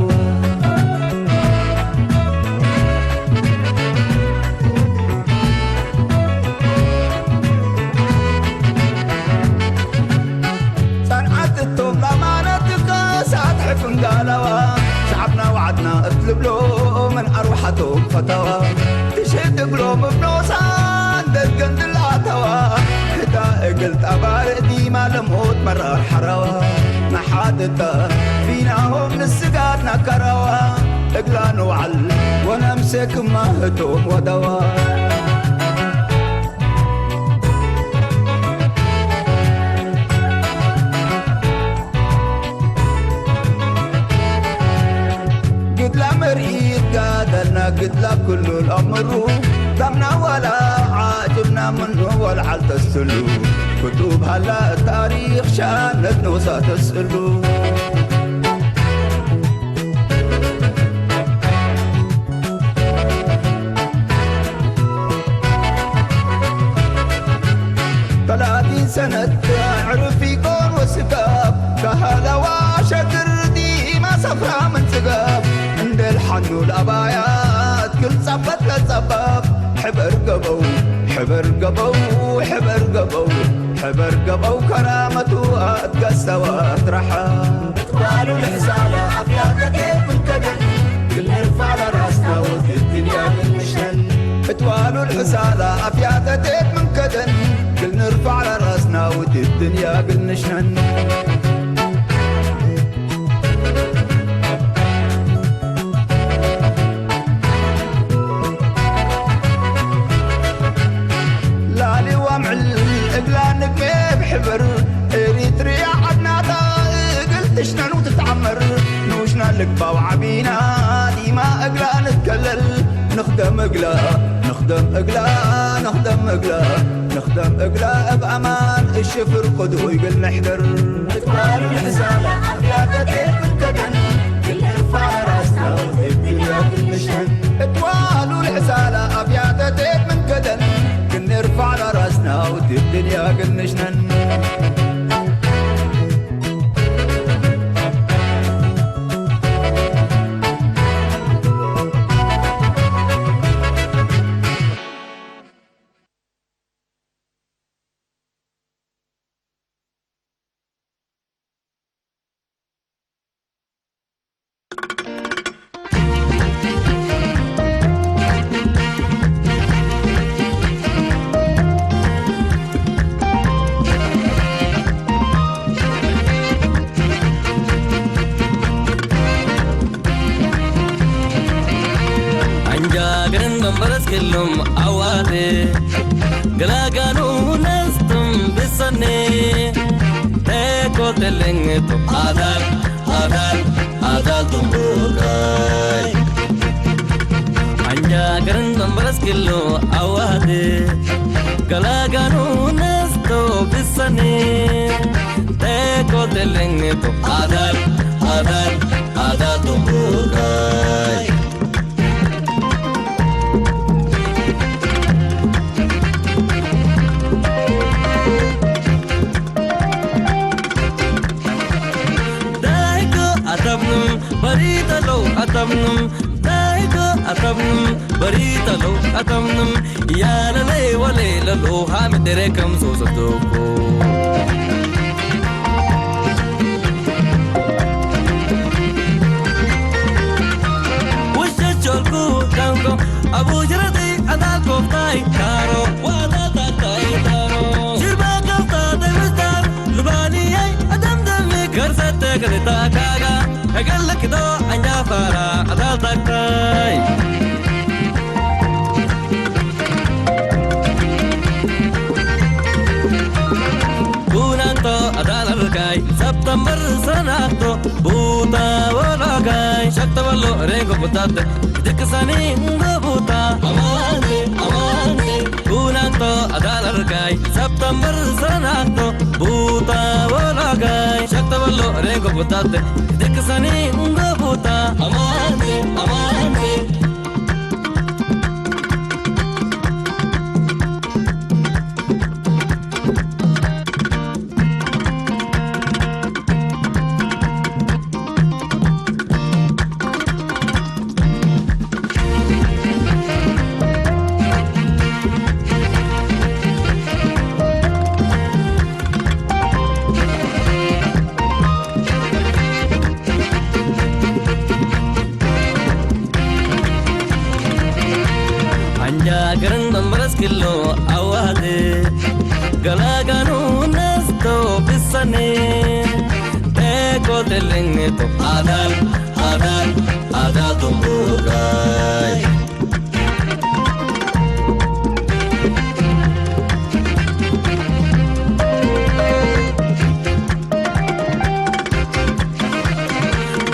ጸንዓት እቶም ላማነት ከሳት ሕፍንጋላዋ ሸዓብና ዋዓትና እትልብሎ ምን ኣርዋሓቶም ፈታዋ ትሽት እግሎም እብኖሳ እንደገንድል ኣተዋ ክዳ እግል ጠባርእ ዲማ ለሞት መራር ሓራዋ ንሓጥጠ ፊናሆም ንስጋድ ናካራዋ እግላ ንውዓል ወነምሴ ክማህቶም ወደዋ ግድላ መርኢት ጋደልና ግድላ ኩሉ ለምሩ ዳምና ዋላ ዓጅብና ምኑ ወልዓል ተስሉ ክቱብ ሃላ ታሪኽ ሻነት ንውሳ ተስእሉ ثلاثين سنة عرفي كون وسكاب كهلا واشكر ديما سفرة من سقاب عند الحنو الأبايات كل صبت للصباب حبر قبو حبر قبو حبر قبو حبر قبو كرامته أتقسوات رحاب እትባሉ ልሕሳላ ኣፍያተቴት ምንከደን ክልፋላ ራስና ወትድንያ ምንሽነን እትባሉ ልሕሳላ ኣፍያተቴት ምንከደን ክልንርፋላ ራስና ወትድንያ ግንሽነን ላሊዋ ምዕል እግላ ንግሜ ብሕብር ኤሪትርያ ዓድናታ እግል ትሽነኑ ትትዓመር ንውሽና ልግባው ዓቢና ዲማ እግላ ንትከለል ንኽደም እግላ ንኽደም እግላ ንኽደም እግላ ንኽደም እግላ እብ ኣማን እሽፍር ቅድኡ ይግል ንሕደር እትባሉ ልሕሳላ ኣብያተቴ ምንከደን ክልፋ ራስና እትዋሉ ልሕሳላ ኣብያተቴት ምንከደን ክንርፋዕ ራስና ውድብ ድንያ ግንሽነን ኣንጃግርን መንበረስ ክሉም ኣዋቴ ገላጋኑ ነስቱም ብሰኔ ተኮተለኝ ጡም ኣዳል ኣዳል ኣዳል ጡምቡካይ ኣንጃግርን መንበረስ ክሉ Teko telengeto adal, adal, adal tumbukai. Daiko atamnum, barita lo atamnum, Taiga atamnum, barita lo atamnum, yalale wale lalo ha metere kam so satoko. Wusha cholku tango, abu jarate adal koftai taro, wada tatai taro. Shirba kofta devistar, lubani ai adam dami, garsa tekle takaga. Hegellekido anjafara adaltaktai. Bunanto adalarkai, September sanato, buta walagai, shakta walo rengo butate, dikasani ngo buta, amande, amande. Bunanto adalargai, September sanato, buta walagai, shakta walo rengo butate, dikasani ngo buta, amande, amande. Anja gereng dambras kilo awade galaganu nasto bisane teko telenge to adal adal adal tumbukai.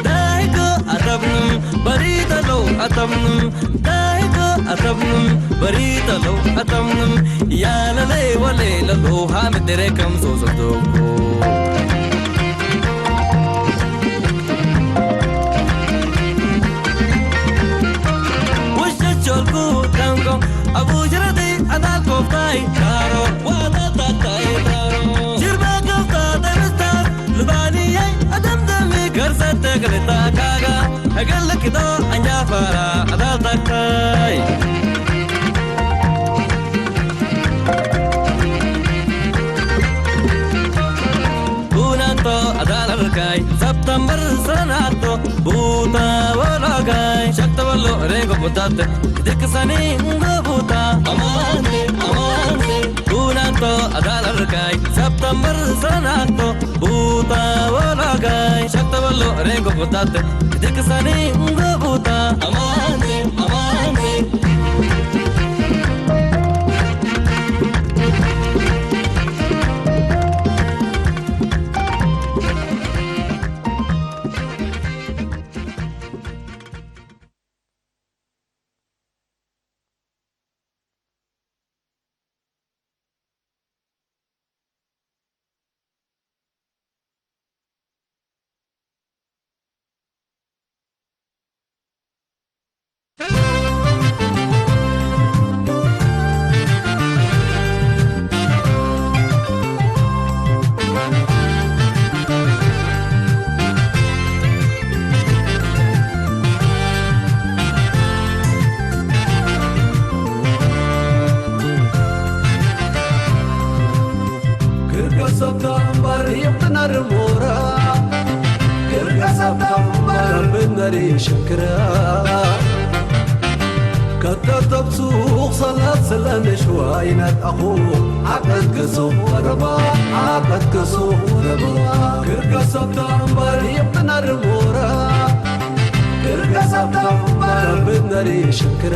Daigo atabnum, barita lo atabnum, daigo atabnum, barita lo atabnum, yalale wale lalo ha metere kam so so toko. Wusha cholku tango, abu jarate adal koftai taro, wada tatai taro. Jirba kofta devistar, lubani ai adam dami, garsa tekle takaga. Hegellekido anjafara adaltaktai. Bunanto adalarkai, September sanato, buta walagai, shakta walo rengo butate, dikasani ngo buta, amande, amande. Bunanto adalarkai, September sanato, buta walagai, shakta walo rengo butate, dikasani ngo buta, amande, amande. ክርገሰብታ እምበር ይቕነር ሞራ፣ ክርገሰብታ እምበር ብነሪ ሽክራ። ከተተብሱ ኽሰላት ስለንሽዋ ይነጣኹ፣ ዓቀት ገሶ ወረባ፣ ዓቀት ገሶ ወረባ። ክርገሰብታ እምበር ይቕነር ሞራ፣ ክርገሰብታ እምበር ብነሪ ሽክራ።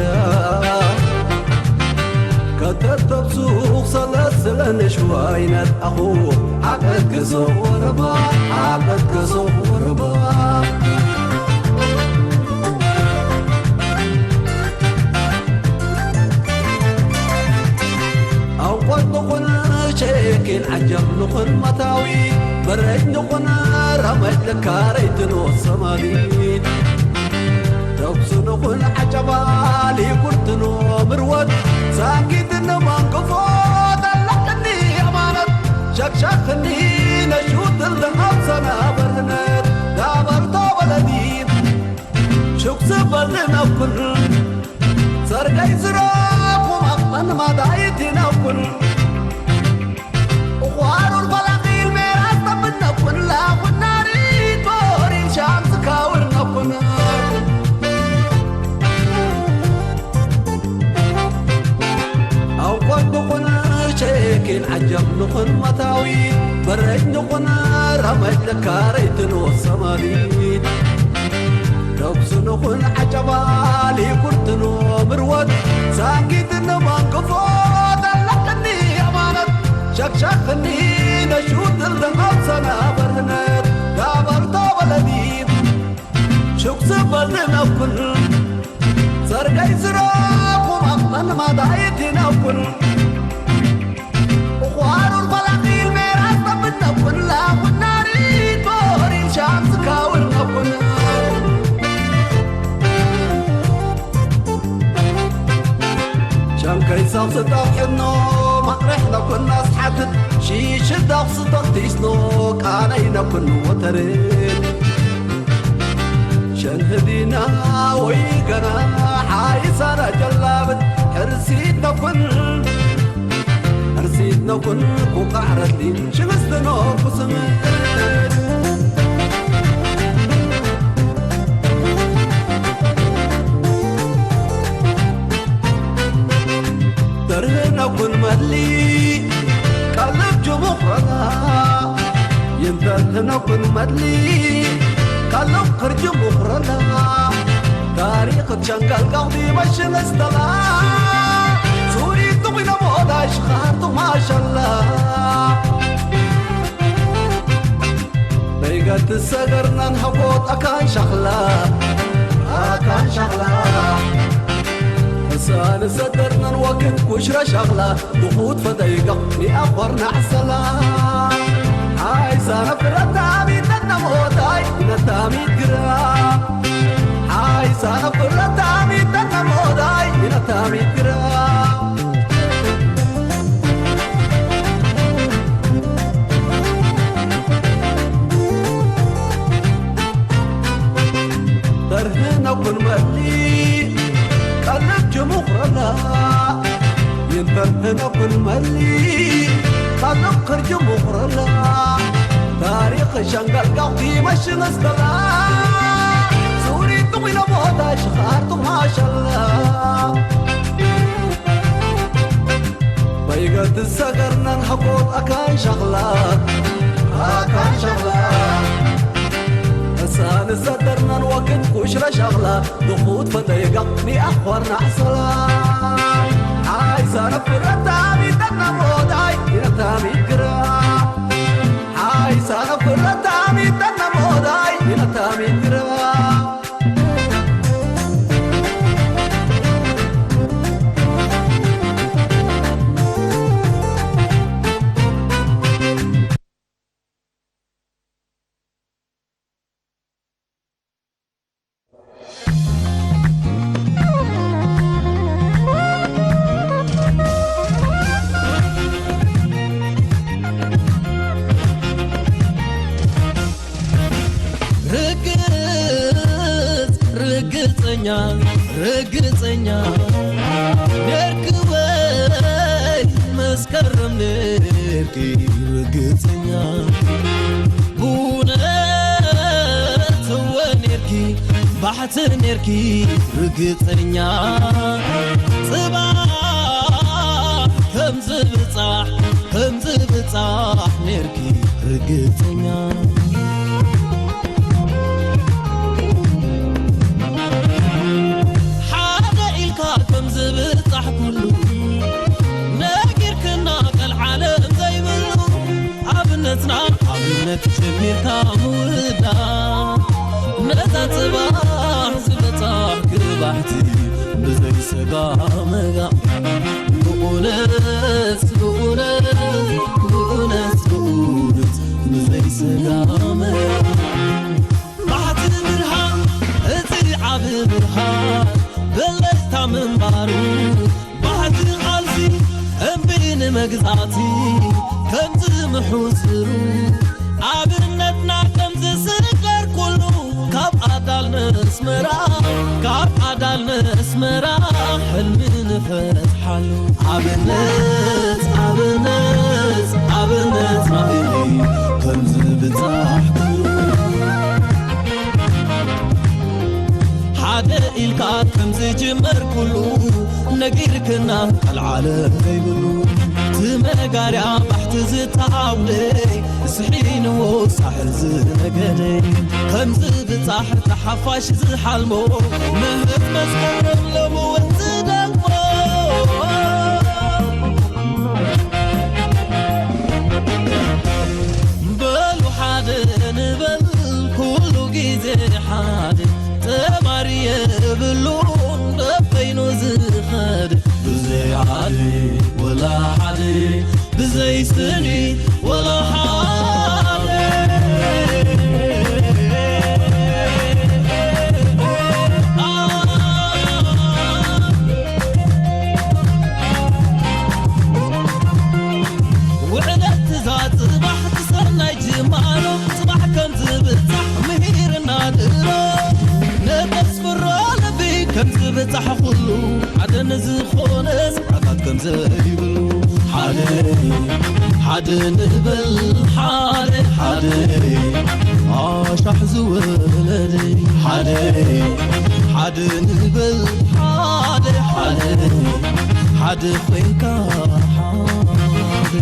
ከተተብሱ ኽሰለት ስለንሽዋ ይነጣኹ፣ ዓቀት ገሶ ወረባ፣ ዓቀት ገሶ ወረባ። ኣውቆት ንኹን ሸኪን ዓጀብ ንኹን ካረይትኖ ሰማሊት ተኩስንኹን ዓጨባ ሊጉርትኖ ምርወት ሳኪትኒ መንቅፎ ጠላቅኒ ኣማነት ሸክሸክኒ ነሹትል ደሃብ ሰናበርነት ዳበርቶ ወለዲት ሹክ ዝበልን ኣኩን ሰርገይ ዝረኹም ኣቕጠን ማዳይት ይነኩን ቋሩር ፈላኺል ሜራስ ተብነኩን ላኹናሪ ቶሪን ሻምስ ካውር ነኩን ኣውቆት ንኹን ሸኪን ዓጀብ ንኹን መታዊ በረጅ ንኹን ረመጅ ለካረይትን ወሰማሊት ተኩስ ንኹን ዓጨባ ሊኩርትኖ ምርወት ሳኪትኒ መንቅፎ ጠላቅኒ ኣማነት ሸክሸክኒ ነሹትል ደሃብ ሰናበርነት ዳበርቶ ወለዲት ሹክ ዝበልን ኣኩን ሰርገይ ዝረኹም ኣቕጠን ማዳይት ይነኩን ቋሩር ፈላኺል ሜራስ ተብነኩን ላኹናሪ ቶሪን ሻምስ ካውር ነኩን ሸንከይ ሳብ ዝጠፍሕኖ ማቕርሕ ነኩን ኣስሓትት ሺሽዳቕ ዝተኽቲስኖ ቃነይ ነኩን ወተርን ሸንህዲና ወይ ገና ሓይሳና ጀላብት ሕርሲት ነኩን ሕርሲት ነኩን ኩቃዕረትሊ ሽምስትኖ ኩስምን ተርህነኩን መሊ ቀልብ ጅሙኽረና ይንተርህነኩን መሊ ቀልብ ክርጅ ሙኽረና ታሪኽ ትሸንጋል ቀቕዲ መሽን እስተላ ሱሪ ጥቑ ኢለ ሞዳ ሽኻርቱ ማሸላ በይገት ሰገርናን ሐቆት ኣካን ሸኽላ ኣካን ሸኽላ ሕሳን ሰደርናን ወክት ኩሽረ ሸኽላ ድኹት ፈደይገ ኒኣኾርና ዕሰላ ሓይሳነ ፍረታሚት ነሞታይ ነታሚት ግራ ሓይሳነ ፍረታሚት ነሞታይ ነታሚት ግራ ተርህነኩን መሊ ቀልብ ጅሙኽረላ ይንተርህነኩን መሊ ቀልብ ክርጅ ሙኽረላ ታሪኽ ሸንጋል ጋውቲ መሽን እስተላ ሱሪ ጥቑ ኢለ ቦታ ሽኻር ጥቑ ማሸላ በይገት ሰገርነን ሐቆት ኣካን ሸኽላ ኣካን ሸኽላ እሳን ሰደርነን ወክት ኩሽረ ሸኽላ ድኹት ፈጠይጋ ኒኣኽዋርና ዕሰላ ሓይሳነ ፍረታሚ ጠና ሞዳይ ይረታሚ ግራ ሓይሳነ ፍረታሚ ጠና ሞዳይ ይረታሚ ግራ ርግጽ ርግጸኛ ርግጸኛ ነርኪ ወይ መስከረም ነርኪ ርግጸኛ ብእውነት እወ ነርኪ ባሕቲ ነርኪ ርግጸኛ ጽባሕ ከም ዝብጻሕ ከም ዝብጻሕ ነርኪ ርግጸኛ ሓደ ኢልካ ከም ዝብጻሕ ኩሉ ነጊርክና ቀልዓለም ዘይብሉ ኣብነትና ኣብነት ጀሚርካ ምውዳ ነታ ጽባሕ ዝበጻሕ ግባሕቲ ብዘይሰጋ መጋ ብእውነት ብእውነት ብእውነት ብእውነት ብዘይሰጋ መጋ በለስታ ምንባሩ ባህቲ ቃልሲ እምቢ ንመግዛእቲ ከምዚ ምሑስሩ ኣብነትና ከምዚ ስገር ኩሉ ካብ ኣዳል ነስመራ ካብ ኣዳል ነስመራ ሕልሚ ንፈትሓሉ ኣብነት ኣብነት ኣብነት ናበይ ከምዚ ብጻሕ ኩሉ ሓደ ኢልካ ከም ዝጅመር ኩሉ ነጊርክና ቀልዓለ ዘይብሉ እቲ መጋርያ ባሕቲ ዝተዓውደ ስሒንዎ ሳሕል ዝነገደ ከም ዝብጻሕ ተሓፋሽ ዝሓልሞ ምህት መስከረም ለምውን ዝደግሞ በሉ ሓደ ንበል ኩሉ ግዜ ሓደ ጠባሪ የብሉን በበይኑ ዝኸድ ብዘይ ሓደ ወላ ሓደ ብዘይ ስኒ ወላ ሓደ ውዕለት እዛ ጽባሕ ትሰናይ ጅማሮ ጽባሕ ከም ዝብጻሕ ምሂርና ድሮ ነተስፍሮ ልቢ ከም ዝብጻሕ ኩሉ ሓደ ንዝኾነ ስብዓታት ከም ዘይብሉ ሓደ ሓደ ንበል ሓደ ሓደ ኣሻሕ ዝወለደ ሓደ ሓደ ንበል ሓደ ሓደ ሓደ ኮይንካ ሓደ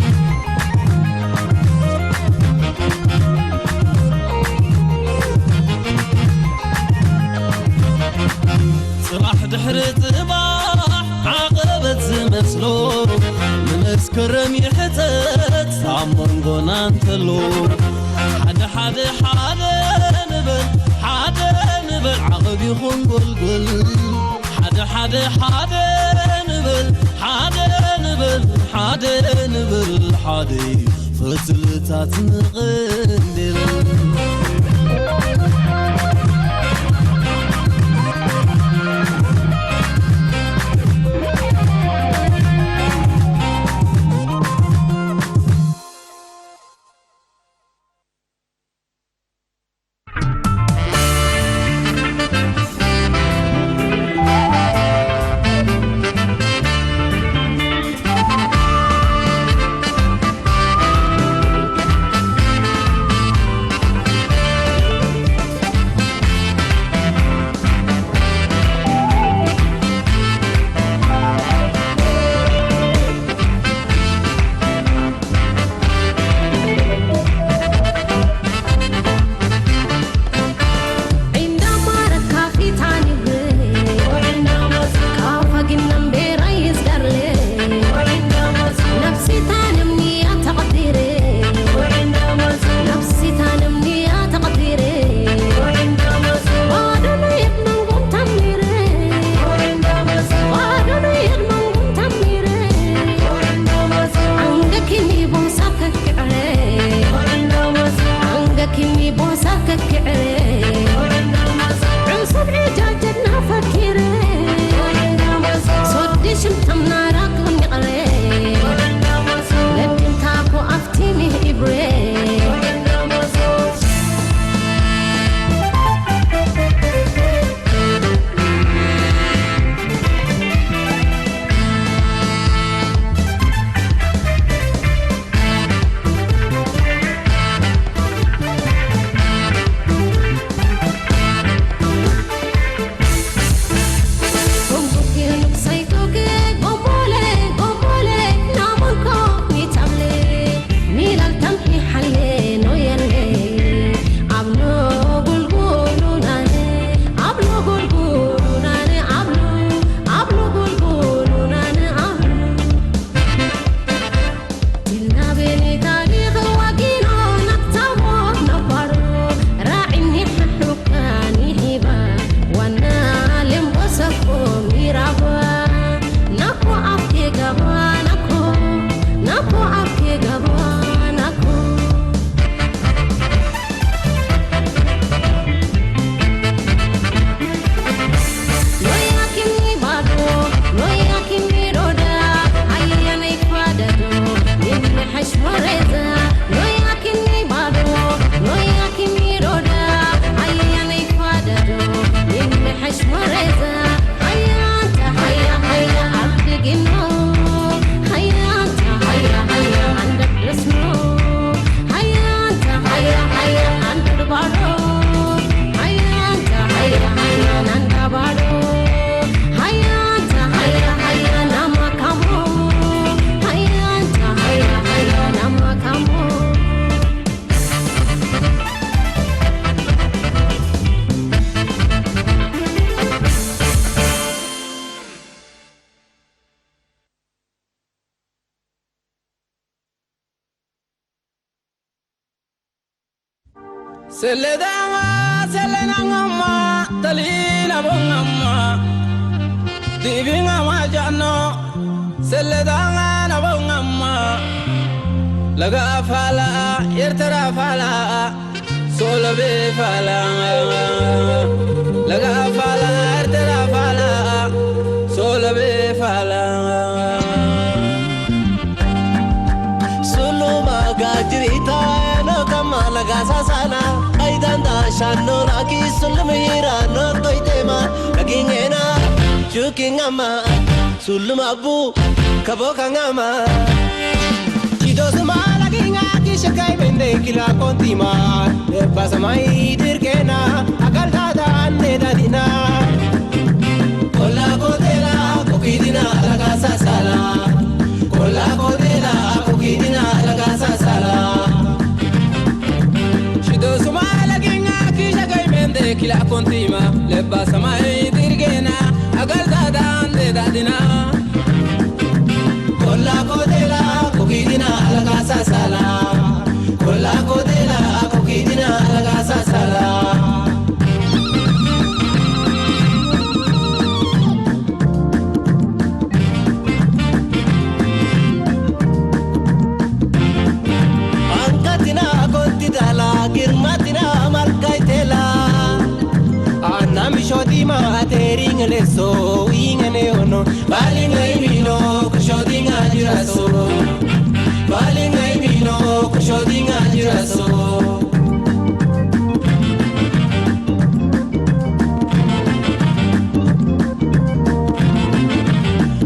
ጽባሕ ድሕሪ ጽባሕ ዓቐበት ዝመስሎ ንመስከረም ይሕተት ኣብ መንጎና እንተሎ ሓደ ሓደ ሓደ ንበል ሓደ ንበል ዓቐብ ይኹን ጎልጎል ሓደ ሓደ ሓደ ንበል ሓደ ንበል ሓደ ንበል ሓደ ፈትልታት ንቕንድል Seledanga, selenangama, talinabongama, dibingama jano. Seledanga nabongama, laga fala, ertera fala, solobe fala, laga fala, ertera fala, solobe fala. Sulu maga jirita no kama laga sasana, aidanda shano raki sulu mira no koitema, lagingena, chukingama, sulu mabu, kabokangama. Chido suma laginga kishakai bende kila kontima, basamai dirgena, agal dada ande dadina. Kola kotela kokidina alagasa sala. Kola kotela kokidina alagasa sala. Shido suma laginga kisha kai mende kila kontima. Leba samai dirgena agal dada ande dadina. Kola kotela kokidina alagasa sala. Kola kotela kokidina alagasa sala. Ankatina kontidala girmatina markaitela. Anamishodima ateringle so ingene ono. Balinga imino kushodinga jiraso. Balinga imino kushodinga jiraso.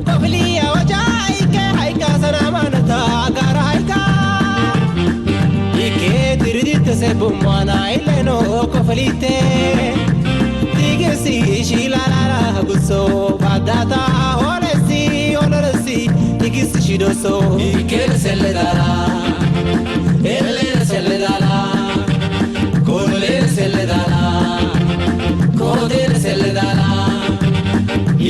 Kofliya waja ike haika sana manata agar haika. Ike tiridit se bumwana ileno koflite. Tigisi shilalala guso badata holesi holesi. Tigisi shidoso. Ikele seledala. Ele seledala. Kole seledala. Kode seledala.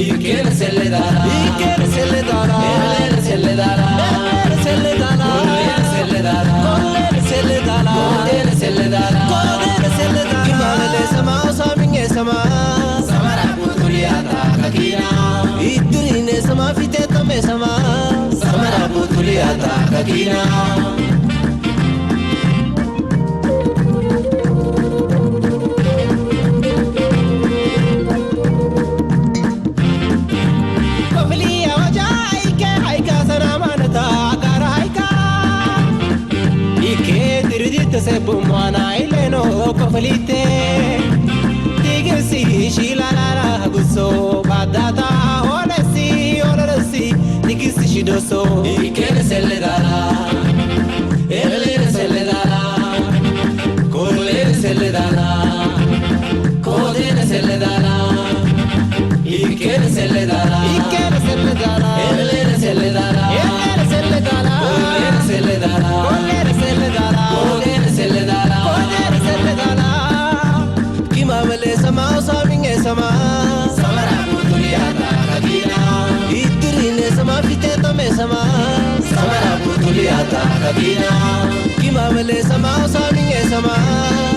Ikele seledala. Ikele seledala. Ele seledala. Ele seledala. Kole seledala. Kole seledala. Kode seledala. Kode seledala. Kimale sama saminge sama. Samara butuliata kakina. Iturine sama fiteta me sama. Samara butuliata kakina. Kofliya waja ike haika sana manata agar haika. Ike tiridit se bumwana ileno koflite. Tigisi shilalala guso badata holesi holesi. Tigisi shidoso. Ikele seledala. Ele seledala. Kole seledala. Kode seledala. Ikele seledala. Ikele seledala. Ele seledala. Ele seledala. Kole seledala. Kole seledala. Kode seledala. Kode seledala. Kimamele sama saminge sama. Samara butuliata kakina. Itirine sama fiteta me sama. Samara butuliata kakina. Kimamele sama saminge sama.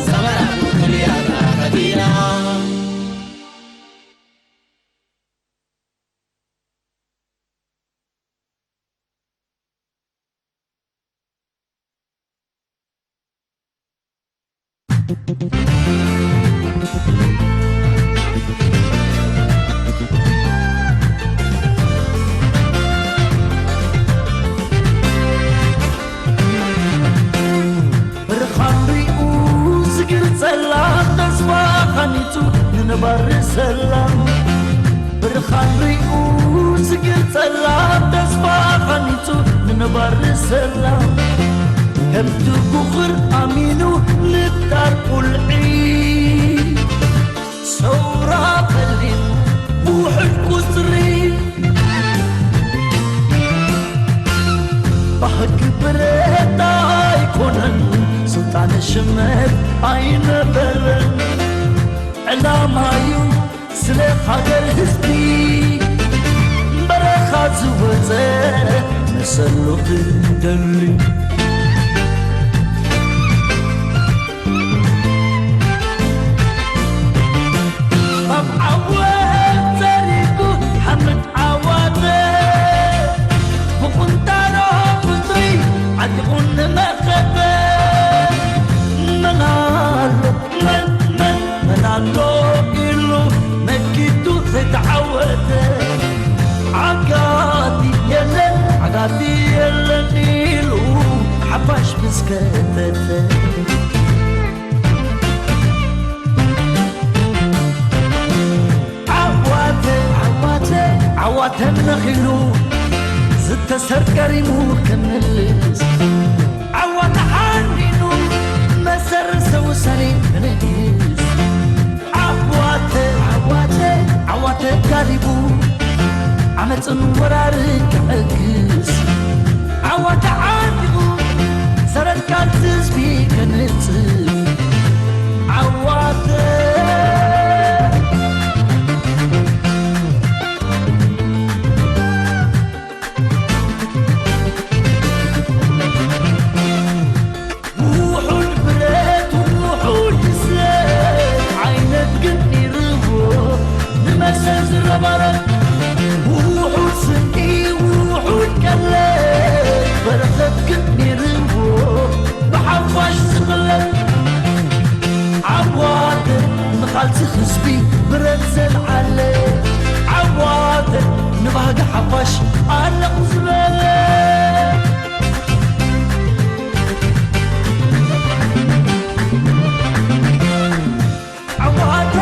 Samara butuliata kakina. ብርኻን ሪኡ ዝግር ጸላም ተስፋ ሃኒጹ ንነባሪ ሰላም። ብርኻን ሪኡ ዝግር ጸላም ተስፋ ሃኒጹ ንነባሪ ሰላም። ከምቲ ጉኽር ኣሚኑ ንጣር ቁልዒ። ሰውራ ጸሊም ውሑድ ቁጽሪ። ባህጊ ብረት ኣይኮነን፣ ስልጣን ሽመት ኣይነበረን። ዕላማዩ ስለ ሃገር ህዝቢ በረኻ ዝወጸ መሰሉ ክደሊ። ስከተተ። ዓዋተ፣ ዓዋተ፣ ዓዋተ መኺሉ ዝተሰርቀ ሪሙ ክምልስ። ዓዋተ ሓኒኑ መሰረሰ ውሳኔ ምንግስ። ዓዋተ፣ ዓዋተ፣ ዓዋተ ጋሊቡ ዓመፅን ወራርን ክዕግስ። ዓዋተ ዓዲቑ ሰረት ቃልሲ ህዝቢ ከንፅፍ። ዓዋተ ውሑድ ብረት ውሑድ ይስለጥ ዓይነት ግን ነይርዎ ንመሰል ዝረባረብ። ውሑድ ስንቂ ውሑድ ቀለብ በረኸት ግን ነይርዎ ብሓፋሽ ዝቕለብ። ዓዋተ ንቓልሲ ህዝቢ ብረት ዘልዓለ። ዓዋተ ንባህጊ ሓፋሽ ኣለኹ ዝበለ። ዓዋተ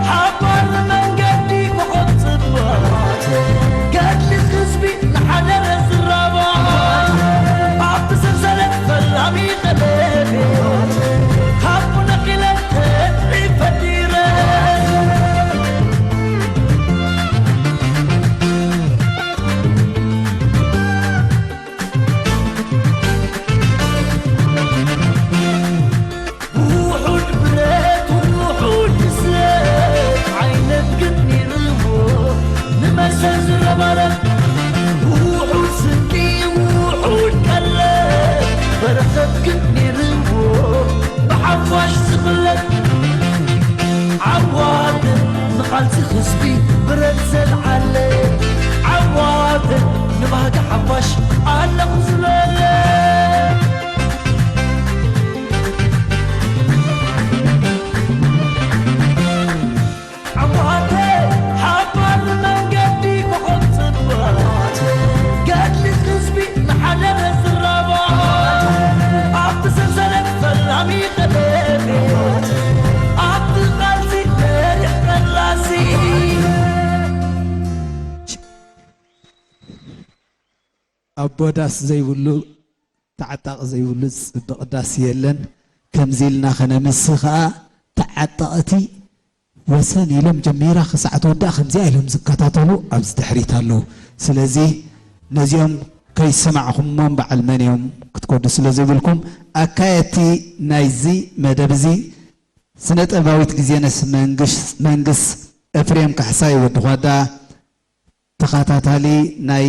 ሓባር መንገዲ ኮኾብ ጽባሕ። ገድሊ ህዝቢ ንሓደረ ዝራባሕ። ኣብቲ ሰንሰለት ፈላሚ ቀለቤት። ካብኡ ነቒለ ተድሪ ፈጢረ። ውሑድ ብረት ውሑድ ይስለጥ ዓይነት ግን ነይርዎ ንመሰል ዝረባረብ። ውሑድ ስንቂ ውሑድ ቀለብ በረኸት ግን ነይርዎ ብሓፋሽ ዝቕለብ። ዓዋተ ንቓልሲ ህዝቢ ብረት ዘልዓለ። ዓዋተ ንባህጊ ሓፋሽ ኣለኹ ዝበለ። ዓዋተ ሓባር መንገዲ ኮኾብ ጽባሕ። ገድሊ ህዝቢ ንሓደረ ዝራባሕ። ኣብቲ ሰንሰለት ፈላሚ ቀለቤት። ኣብቲ ቃልሲ መሪሕ ፈላሲ። ኣቦ ዳስ ዘይብሉ፣ ተዓጣቒ ዘይብሉ ጽብቕ ዳስ የለን። ከምዚ ኢልና ከነምሲ ኸኣ ተዓጠቕቲ ወሰን ኢሎም ጀሚራ ክሳዕ ትወዳእ ከምዚኣ ኢሎም ዝከታተሉ ኣብዚ ድሕሪት ኣለዉ። ስለዚ ነዚኦም ከይሰማዕኹሞም በዓል መን እዮም ክትከዱ ስለ ዘይብልኩም፣ ኣካየድቲ ናይዚ መደብ እዚ ስነ ጥበባዊት ግዜነሽ መንግሽ-፣ መንግስ፣ ኤፍሬም ካሕሳይ ወዲ ኳዳ፣ ተኸታታሊ ናይ፣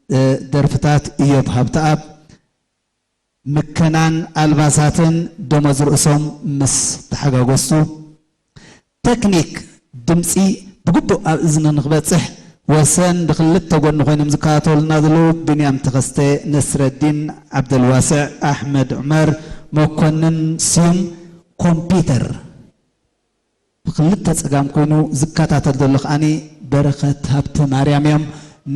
እ፣ ደርፍታት ኢዮብ ሃብተኣብ፣ ምከናን ኣልባሳትን ደሞዝ ርእሶም ምስ ተሓጋገዝቱ፣ ተክኒክ ድምጺ ብግቡእ ኣብ እዝኒ ንክበጽሕ ወሰን ብክልተ ጎኒ ኮይኖም ዝከታተሉና ዘለዉ ብንያም ተኸስተ፣ ነስረዲን ዓብደልዋስዕ፣ ኣሕመድ ዑመር፣ መኮንን ስዩም፣ ኮምፒተር ብክልተ ጸጋም ኮይኑ ዝከታተል ዘሎ ከኣኒ በረኸት ሃብተ ማርያም እዮም።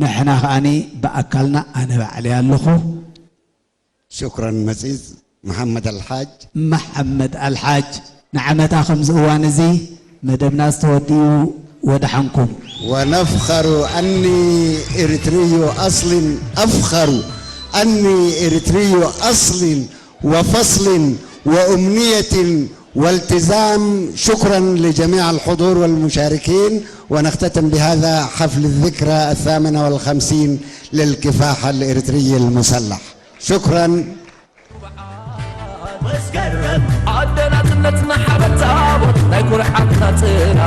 ንሕና ከኣኒ ብኣካልና ኣነ ባዕለይ ኣለኹ። ሽኩራን መጺጽ መሓመድ ኣልሓጅ። መሓመድ ኣልሓጅ፣ ንዓመታ ከምዚ እዋን እዚ መደብና ዝተወድኡ ወደሓንኩም። ونفخر أني إريتري أصل، أفخر أني إريتري أصل وفصل وأمنية والتزام. شكرا لجميع الحضور والمشاركين، ونختتم بهذا حفل الذكرى الثامنة والخمسين للكفاح الإريتري المسلح. شكرا. መስከረም ኣደ ናጽነትና ሓበን ታቦት ናይ ኩርዓትና ጽላ